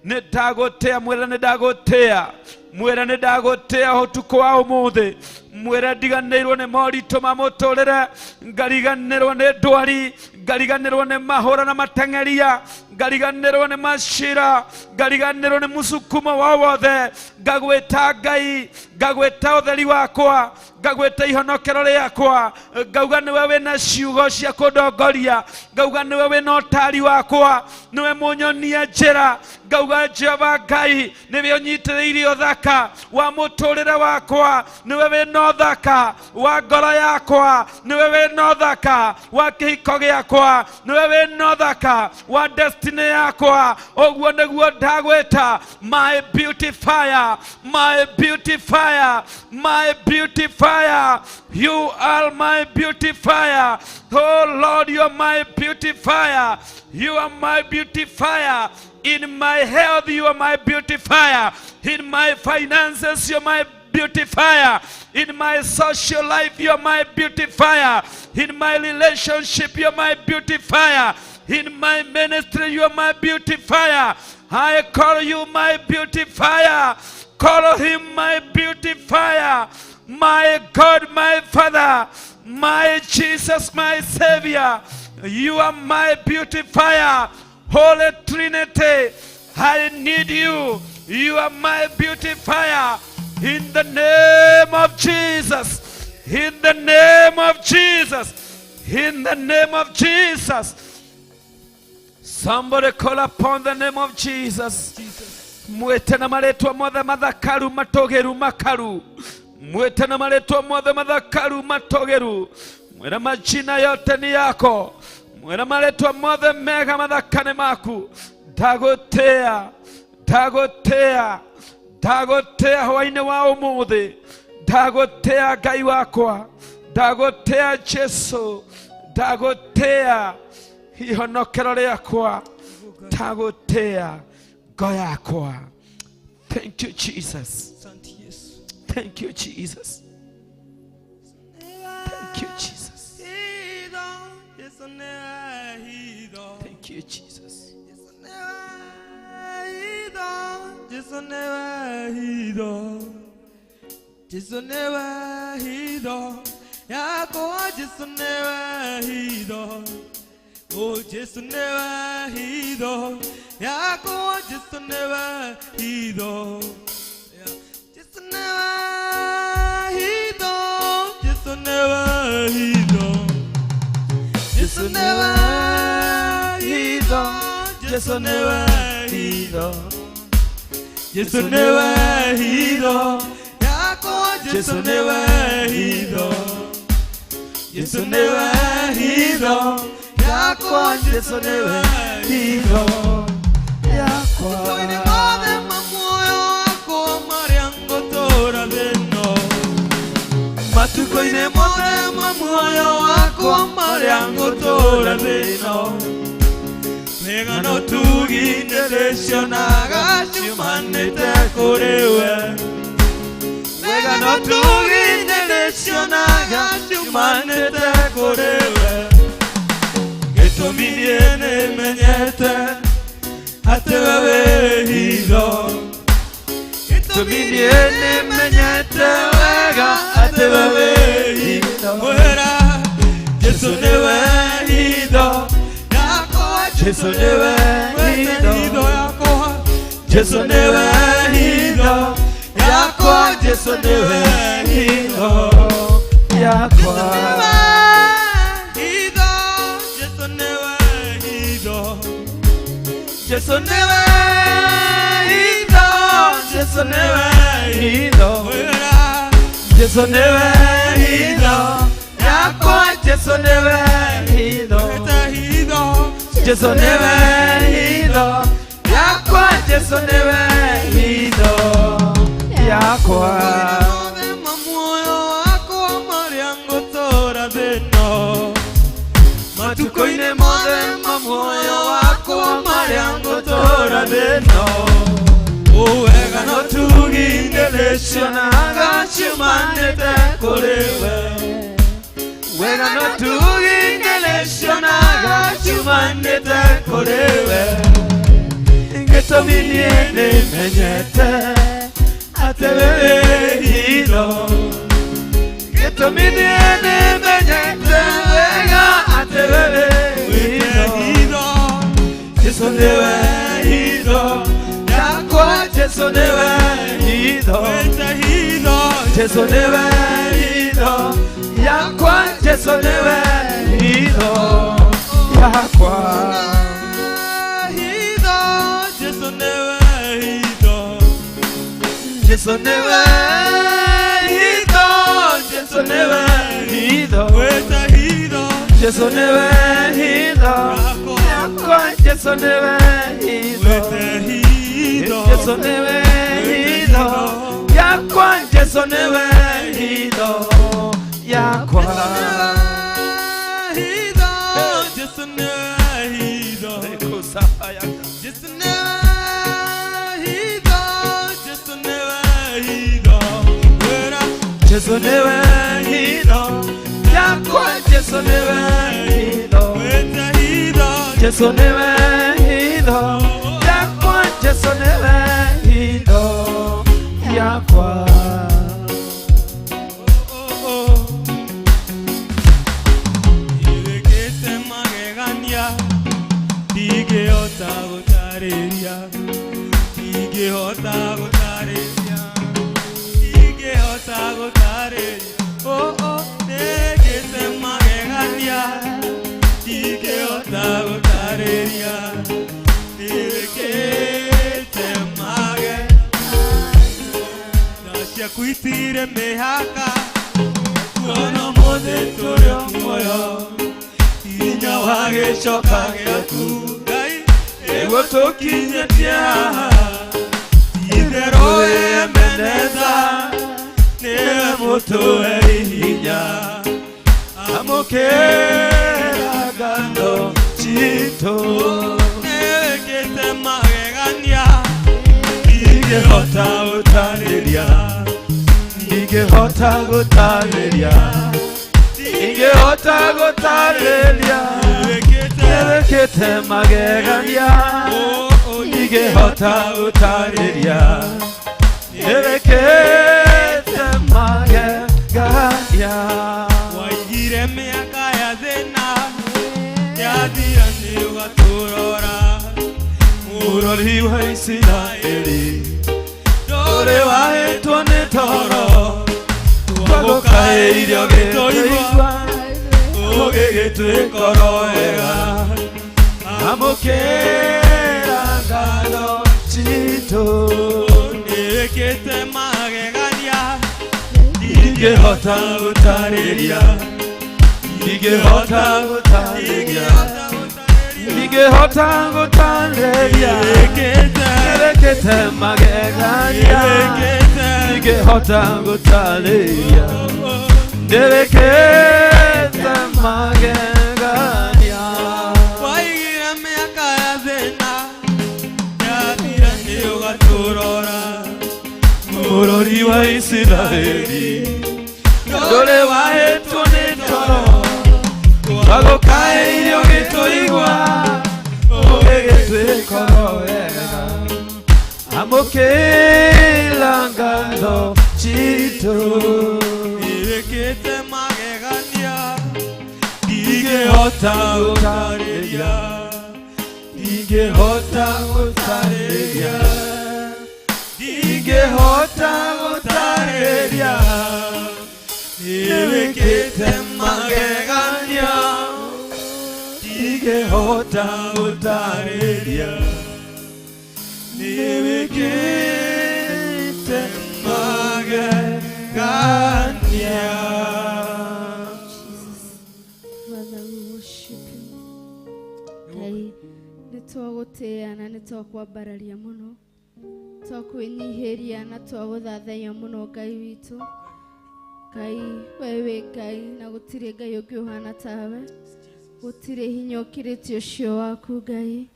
Speaker 4: nĩndagũtĩĩa, mwĩra nĩndagũtĩĩa, mwĩra nĩndagũtĩĩa ũtukũ wa ũmũthĩ. Mwĩra ndiganĩirwo nĩ moritũ ma mũtũrĩre, ngariganĩrwo nĩ ndwari, ngariganĩrwo nĩ mahũra na mateng'eria, ngariganĩrwo nĩ macira, ngariganĩrwo nĩ mũsukumo wa wothe. Ngagwĩta Ngai, ngagwĩta ũtheri wakwa, ngagwĩta ihonokero rĩakwa, ngauga nĩwe wĩna ciugo cia kũndongoria, ngauga nĩwe wĩna ũtari wakwa, nĩwe mũnyonia njĩra, ngauga Jehova Ngai nĩwe ũnyitĩrĩire ũthaka wa mũtũrĩre wakwa, nĩwe wĩna ũthaka wa ngoro yakwa, nĩwe wĩna ũthaka wa kĩhiko gĩakwa, nĩwe wĩna ũthaka wa destiny yakwa. Ũguo nĩguo ndagwĩta my beautifier, my beautifier, my beautifier. You are my beautifier. Oh Lord, you are my beautifier. You are my beautifier. In my health, you are my beautifier. In my finances, you are my beautifier. In my social life, you are my beautifier. In my relationship, you are my beautifier. In my ministry, you are my beautifier. I call you my beautifier. Call him my beautifier. My God, my Father, my Jesus, my Savior. You are my beautifier. Holy Trinity, I need you. You are my beautifier. In the name of Jesus. In the name of Jesus. In the name of Jesus. Somebody call upon the name of Jesus. Mwete na maretwa mothe mathakaru matogeru makaru. Mwete na maretwa mothe mathakaru matogeru. Mwera majina yote ni yako. Mwera maretwa mothe mega mathakane maku. Ndagotea, ndagotea, ndagotea hwainĩ wa ũmũthĩ. Ndagotea Ngai wakwa. Ndagotea Jesu. Ndagotea ihonokero rĩakwa. Ndagotea ngo yakwa. Thank you Jesus. Thank you Jesus.
Speaker 6: Jesu niwe hitho yakwa, Jesu niwe hitho. Oh, Jesu niwe hitho yakwa, Jesu niwe hitho. Jesu niwe hitho, Jesu niwe hitho. Jesu niwe hitho, Jesu niwe hitho. Jesu niwe hitho yakwa, Jesu niwe hitho. Jesu niwe hitho yakwa, Jesu niwe hitho yakwa. Matukũ-inĩ mothe ma muoyo wakwa marĩa ngũtũũra thĩ ĩno, matukũ-inĩ mothe ma muoyo wakwa marĩa ngũtũũra thĩ ĩno, wega na ũtugi nĩndĩcionaga ciumanĩte kũrĩ we. Wega na ũtugi nĩndĩcionaga ciumanĩte kũrĩ we. Gĩtũmi niĩ nĩmenyete atĩ we wĩ hitho. Gĩtũmi niĩ nĩmenyete wega atĩ we wĩ hitho. Mwĩra Jesu nĩwe hitho yakwa, Jesu nĩwe hitho yakwa, Jesu nĩwe hitho yakwa, Jesu nĩwe hitho yakwa. Jesu nĩwe hitho, Jesu nĩwe hitho, Jesu nĩwe hitho. Jesu nĩwe hitho yakwa, Jesu nĩwe hitho. Jesu nĩwe hitho yakwa, Jesu nĩwe hitho yakwa. Muoyo wakwa marĩa ngũtũũra thĩ ĩno, matukũ-inĩ mothe ma muoyo wakwa marĩa ngũtũũra thĩ ĩno, wega na ũtugi nĩndĩcionaga ciumanĩte kũrĩ we. Wega na ũtugi nĩndĩcionaga ciumanĩte kũrĩ we. Gĩtũmi niĩ nĩmenyete atĩ we wĩ hitho. Gĩtũmi niĩ nĩmenyete wega atĩ we wĩ hitho. Jesu nĩwe hitho yakwa, Jesu nĩwe hitho. Jesu nĩwe hitho yakwa, Jesu nĩwe hitho yakwa. Jesu nĩwe hitho, Jesu nĩwe hitho, Jesu nĩwe hitho. Jesu nĩwe hitho yakwa, Jesu nĩwe hitho. Jesu nĩwe hitho yakwa, Jesu nĩwe hitho yakwa. Jesu nĩwe hitho, Jesu nĩwe hitho, Jesu nĩwe hitho. Jesu nĩwe hitho yakwa, Jesu nĩwe hitho. Jesu nĩwe hitho yakwa, Jesu nĩwe hitho yakwa. Ĩwĩkĩte magegania ndingĩhota gũtarĩria, ndingĩhota gũtarĩria, ndingĩhota gũtarĩria. Oh, oh, nĩĩkĩte magegania ndingĩhota gũtarĩria, nĩĩkĩte magegania. Tha ciaku itirĩ mĩhaka, kuona ũmũthĩ tũrĩ o muoyo, hinya wa gĩcoka gĩaku Ngai nĩguo tũkinyĩtie haha. Itherũ Ebeneza nĩwe mũtũhei hinya, amũkĩra ngatho citũ. Nĩwĩkĩte magegania ndingĩhota gũtarĩria, ndingĩhota gũtarĩria, ndingĩhota gũtarĩria. Nĩwĩkĩte magegania ndingĩhota gũtarĩria, nĩwĩkĩte
Speaker 4: Magegania
Speaker 6: Waigire mĩaka ya thĩna yathira nĩ ũgatũrora
Speaker 4: Mũrori wa Isiraeli ndũrĩ wahĩtwo nĩ toro twagũkaĩire ũgĩtũigua ũgĩgĩtwĩka oro wega amũkĩra ngatho citũ
Speaker 6: Nĩwĩkĩte magegania
Speaker 4: ndingĩhota gũtarĩria ndingĩhota gũtarĩria ndingĩhota gũtarĩria nĩwĩkĩte magegania ndingĩhota gũtarĩria nĩwĩkĩte magegania
Speaker 6: Waigire mĩaka ya thĩna yathira nĩ ũgatũrora
Speaker 4: Mũrori wa Isiraeli ndũrĩ wahĩtwo nĩ toro twagũkaĩire ũgĩtũigua ũgĩgĩtwĩka oro wega amũkĩra ngatho citũ
Speaker 6: Nĩwĩkĩte magegania ndingĩhota gũtarĩria
Speaker 4: ndingĩhota gũtarĩria ndingĩhota gũtarĩria nĩwĩkĩte magegania ndingĩhota gũtarĩria nĩwĩkĩte magegania.
Speaker 5: Father, we worship you. Ngai nĩ twagũtĩĩa na nĩ twakwambararia mũno twakwĩnyihĩria na twagũthathaiya mũno Ngai witũ. Ngai we wĩ Ngai na gũtirĩ Ngai ũngĩ ũhana tawe gũtirĩ hinya ũkĩrĩtie ũcio waku Ngai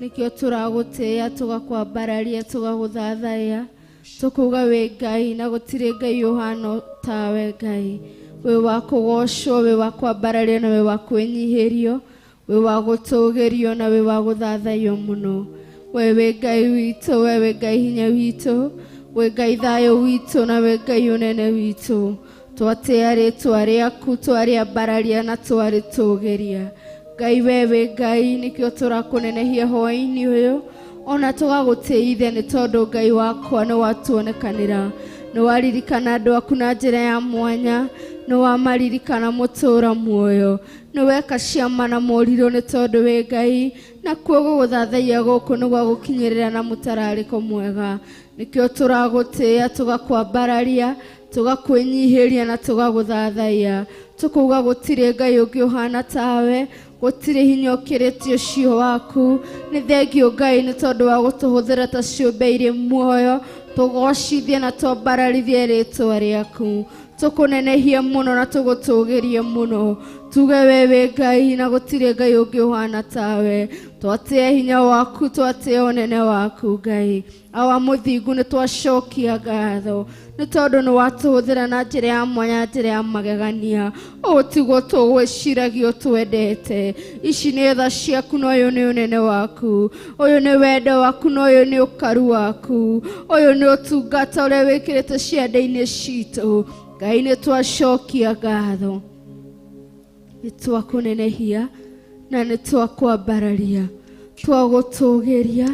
Speaker 5: nĩkĩo tũragũtĩĩa tũgakwambararia tũgagũthathaiya tũkuga wĩ Ngai na gũtirĩ Ngai ũhana tawe Ngai wĩ wa kũgocwo wĩ wa kwambarario na wĩ wa kwĩnyihĩrio wĩ wa gũtũgĩrio na wĩ wa gũthathaiyo mũno we wĩ Ngai witũ we wĩ Ngai hinya witũ wĩ Ngai thayũ witũ na wĩ Ngai ũnene witũ twatĩĩa rĩtwa rĩaku twarĩambararia na twarĩtũgĩria Ngai we wĩ Ngai nĩkĩo tũrakũnenehia hwaĩ-inĩ ũyũ ona tũgagũtĩithia nĩ tondũ Ngai wakwa nĩ watuonekanĩra nĩ waririkana andũ aku na njĩra ya mwanya nĩ wamaririkana mũtũũra muoyo nĩ weka ciama na morirũ nĩ tondũ wĩ Ngai na kuo gũgũthathaiya gũkũ nĩ gwa gũkinyĩrĩra na mũtararĩko mwega nĩkĩo tũragũtĩĩa tũgakwambararia tũgakwĩnyihĩria na tũgagũthathaiya tũkuga gũtirĩ Ngai ũngĩ ũhana tawe gũtirĩ hinya ũkĩrĩtie ũcio waku nĩ thengio Ngai nĩ tondũ wa gũtũhũthĩra ta ciũmbe irĩ muoyo tũgocithie na twambararithie rĩtwa rĩaku tũkũnenehie mũno na tũgũtũgĩrie mũno tuge we wĩ Ngai na gũtirĩ Ngai ũngĩ ũhana tawe twatĩe hinya waku twatĩe ũnene waku Ngai awa mũthingu nĩ twacokia ngatho nĩ tondũ nĩ watũhũthĩra na njĩra ya mwanya njĩra ya magegania ũũ tiguo tũgwĩciragia ũtwendete ici nĩ tha ciaku na ũyũ nĩ ũnene waku ũyũ nĩ wendo waku na ũyũ nĩ ũkaru waku ũyũ nĩ ũtungata ũrĩa wĩkĩrĩte ciande-inĩ citũ Ngai nĩ twacokia ngatho nĩ twakũnenehia na nĩ twakwambararia twagũtũgĩria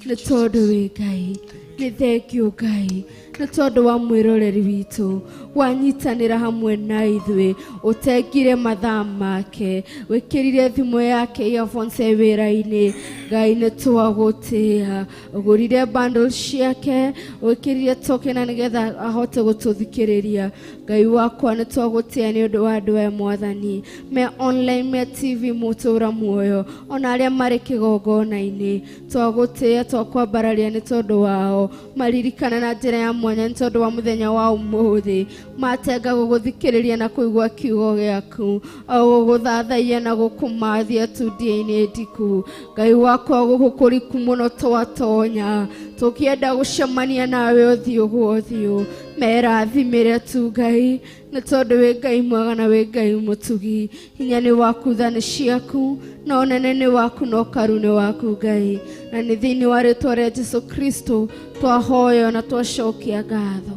Speaker 5: nĩ tondũ wĩ Ngai nĩ thengio Ngai nĩ tondũ wa mwĩroreri witũ wanyitanĩra hamwe na ithuĩ ũtengire mathaa make wĩkĩrire thimũ yake earphones e wĩra-inĩ Ngai nĩ twagũtĩĩa ũgũrire bundle ciake wĩkĩrire token na nĩgetha ahote gũtũthikĩrĩria Ngai wakwa nĩ twagũtĩĩa nĩ ũndũ wa andũ aya mwathani me online me TV mũtũũra muoyo ona arĩa marĩ kĩgongona-inĩ twagũtĩĩa twakwambararia nĩ tondũ wao maririkana na njĩra ya mwanya nĩ tondũ wa mũthenya wa ũmũthĩ matenga gũgũthikĩrĩria na kũigua kiugo gĩaku o gũgũthathaiya na gũkũmathia tundia-inĩ ndiku Ngai wakwa gũkũ kũriku mũno twatonya tũkĩenda gũcemania nawe ũthiũ gwa ũthiũ merathimĩre tu Ngai nĩ tondũ wĩ Ngai mwega na wĩ Ngai mũtugi hinya nĩ waku tha nĩ ciaku na ũnene nĩ waku na ũkaru nĩ waku Ngai na nĩ thĩinĩ wa rĩtwa rĩa Jesu Kristo twahoya na twacokia ngatho.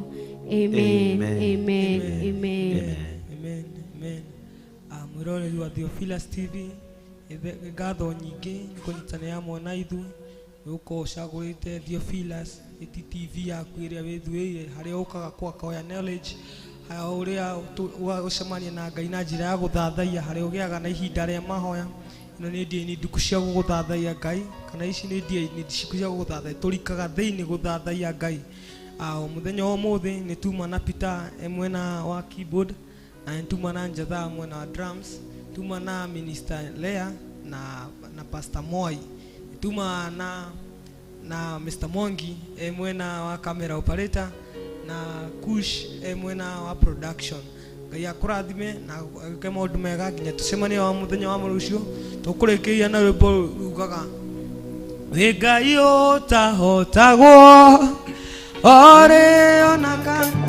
Speaker 5: Amen.
Speaker 4: Amen.
Speaker 5: Amen. Amen.
Speaker 4: Amen.
Speaker 6: Amen. Mwĩroreri wa Theophilus TV, ngatho nyingĩ nĩ kũnyitanĩra hamwe na ithuĩ, nĩ gũkorwo ũcagũrĩte Theophilus ĩti TV yaku ĩrĩa wĩthuĩire, harĩa ũkaga kwaka knowledge, harĩa ũrĩa ũcemania na Ngai na njĩra ya gũthathaiya, harĩa ũgĩaga na ihinda rĩa mahoya. Ĩno nĩ ndini nduku cia gũgũthathaiya Ngai, kana ici nĩ ndini cia gũgũthathaiya, tũrikaga thĩinĩ gũthathaiya Ngai. Mũthenya wa ũmũthĩ nĩ tuma na Peter mwena wa keyboard, na nĩ tuma na Njatha mwena wa drums, tuma na Minister Lea na Pastor Moi, tuma na Mr. Mwangi mwena wa camera operator, na Kush mwena wa production. Ngai akũrathime na agĩke maũndũ mega nginya tũcemanie wa mũthenya wa rũciũ. Tũkũrĩkĩria na rwĩmbo rugaga wĩ Ngai ũtahotagwo orĩ ona kana.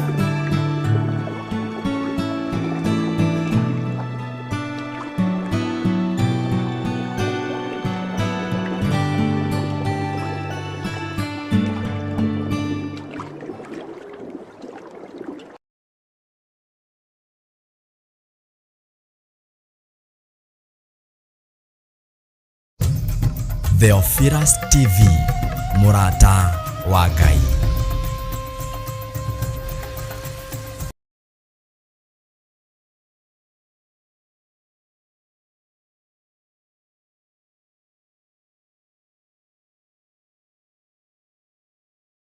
Speaker 1: Theophilus TV, mũrata wa Ngai.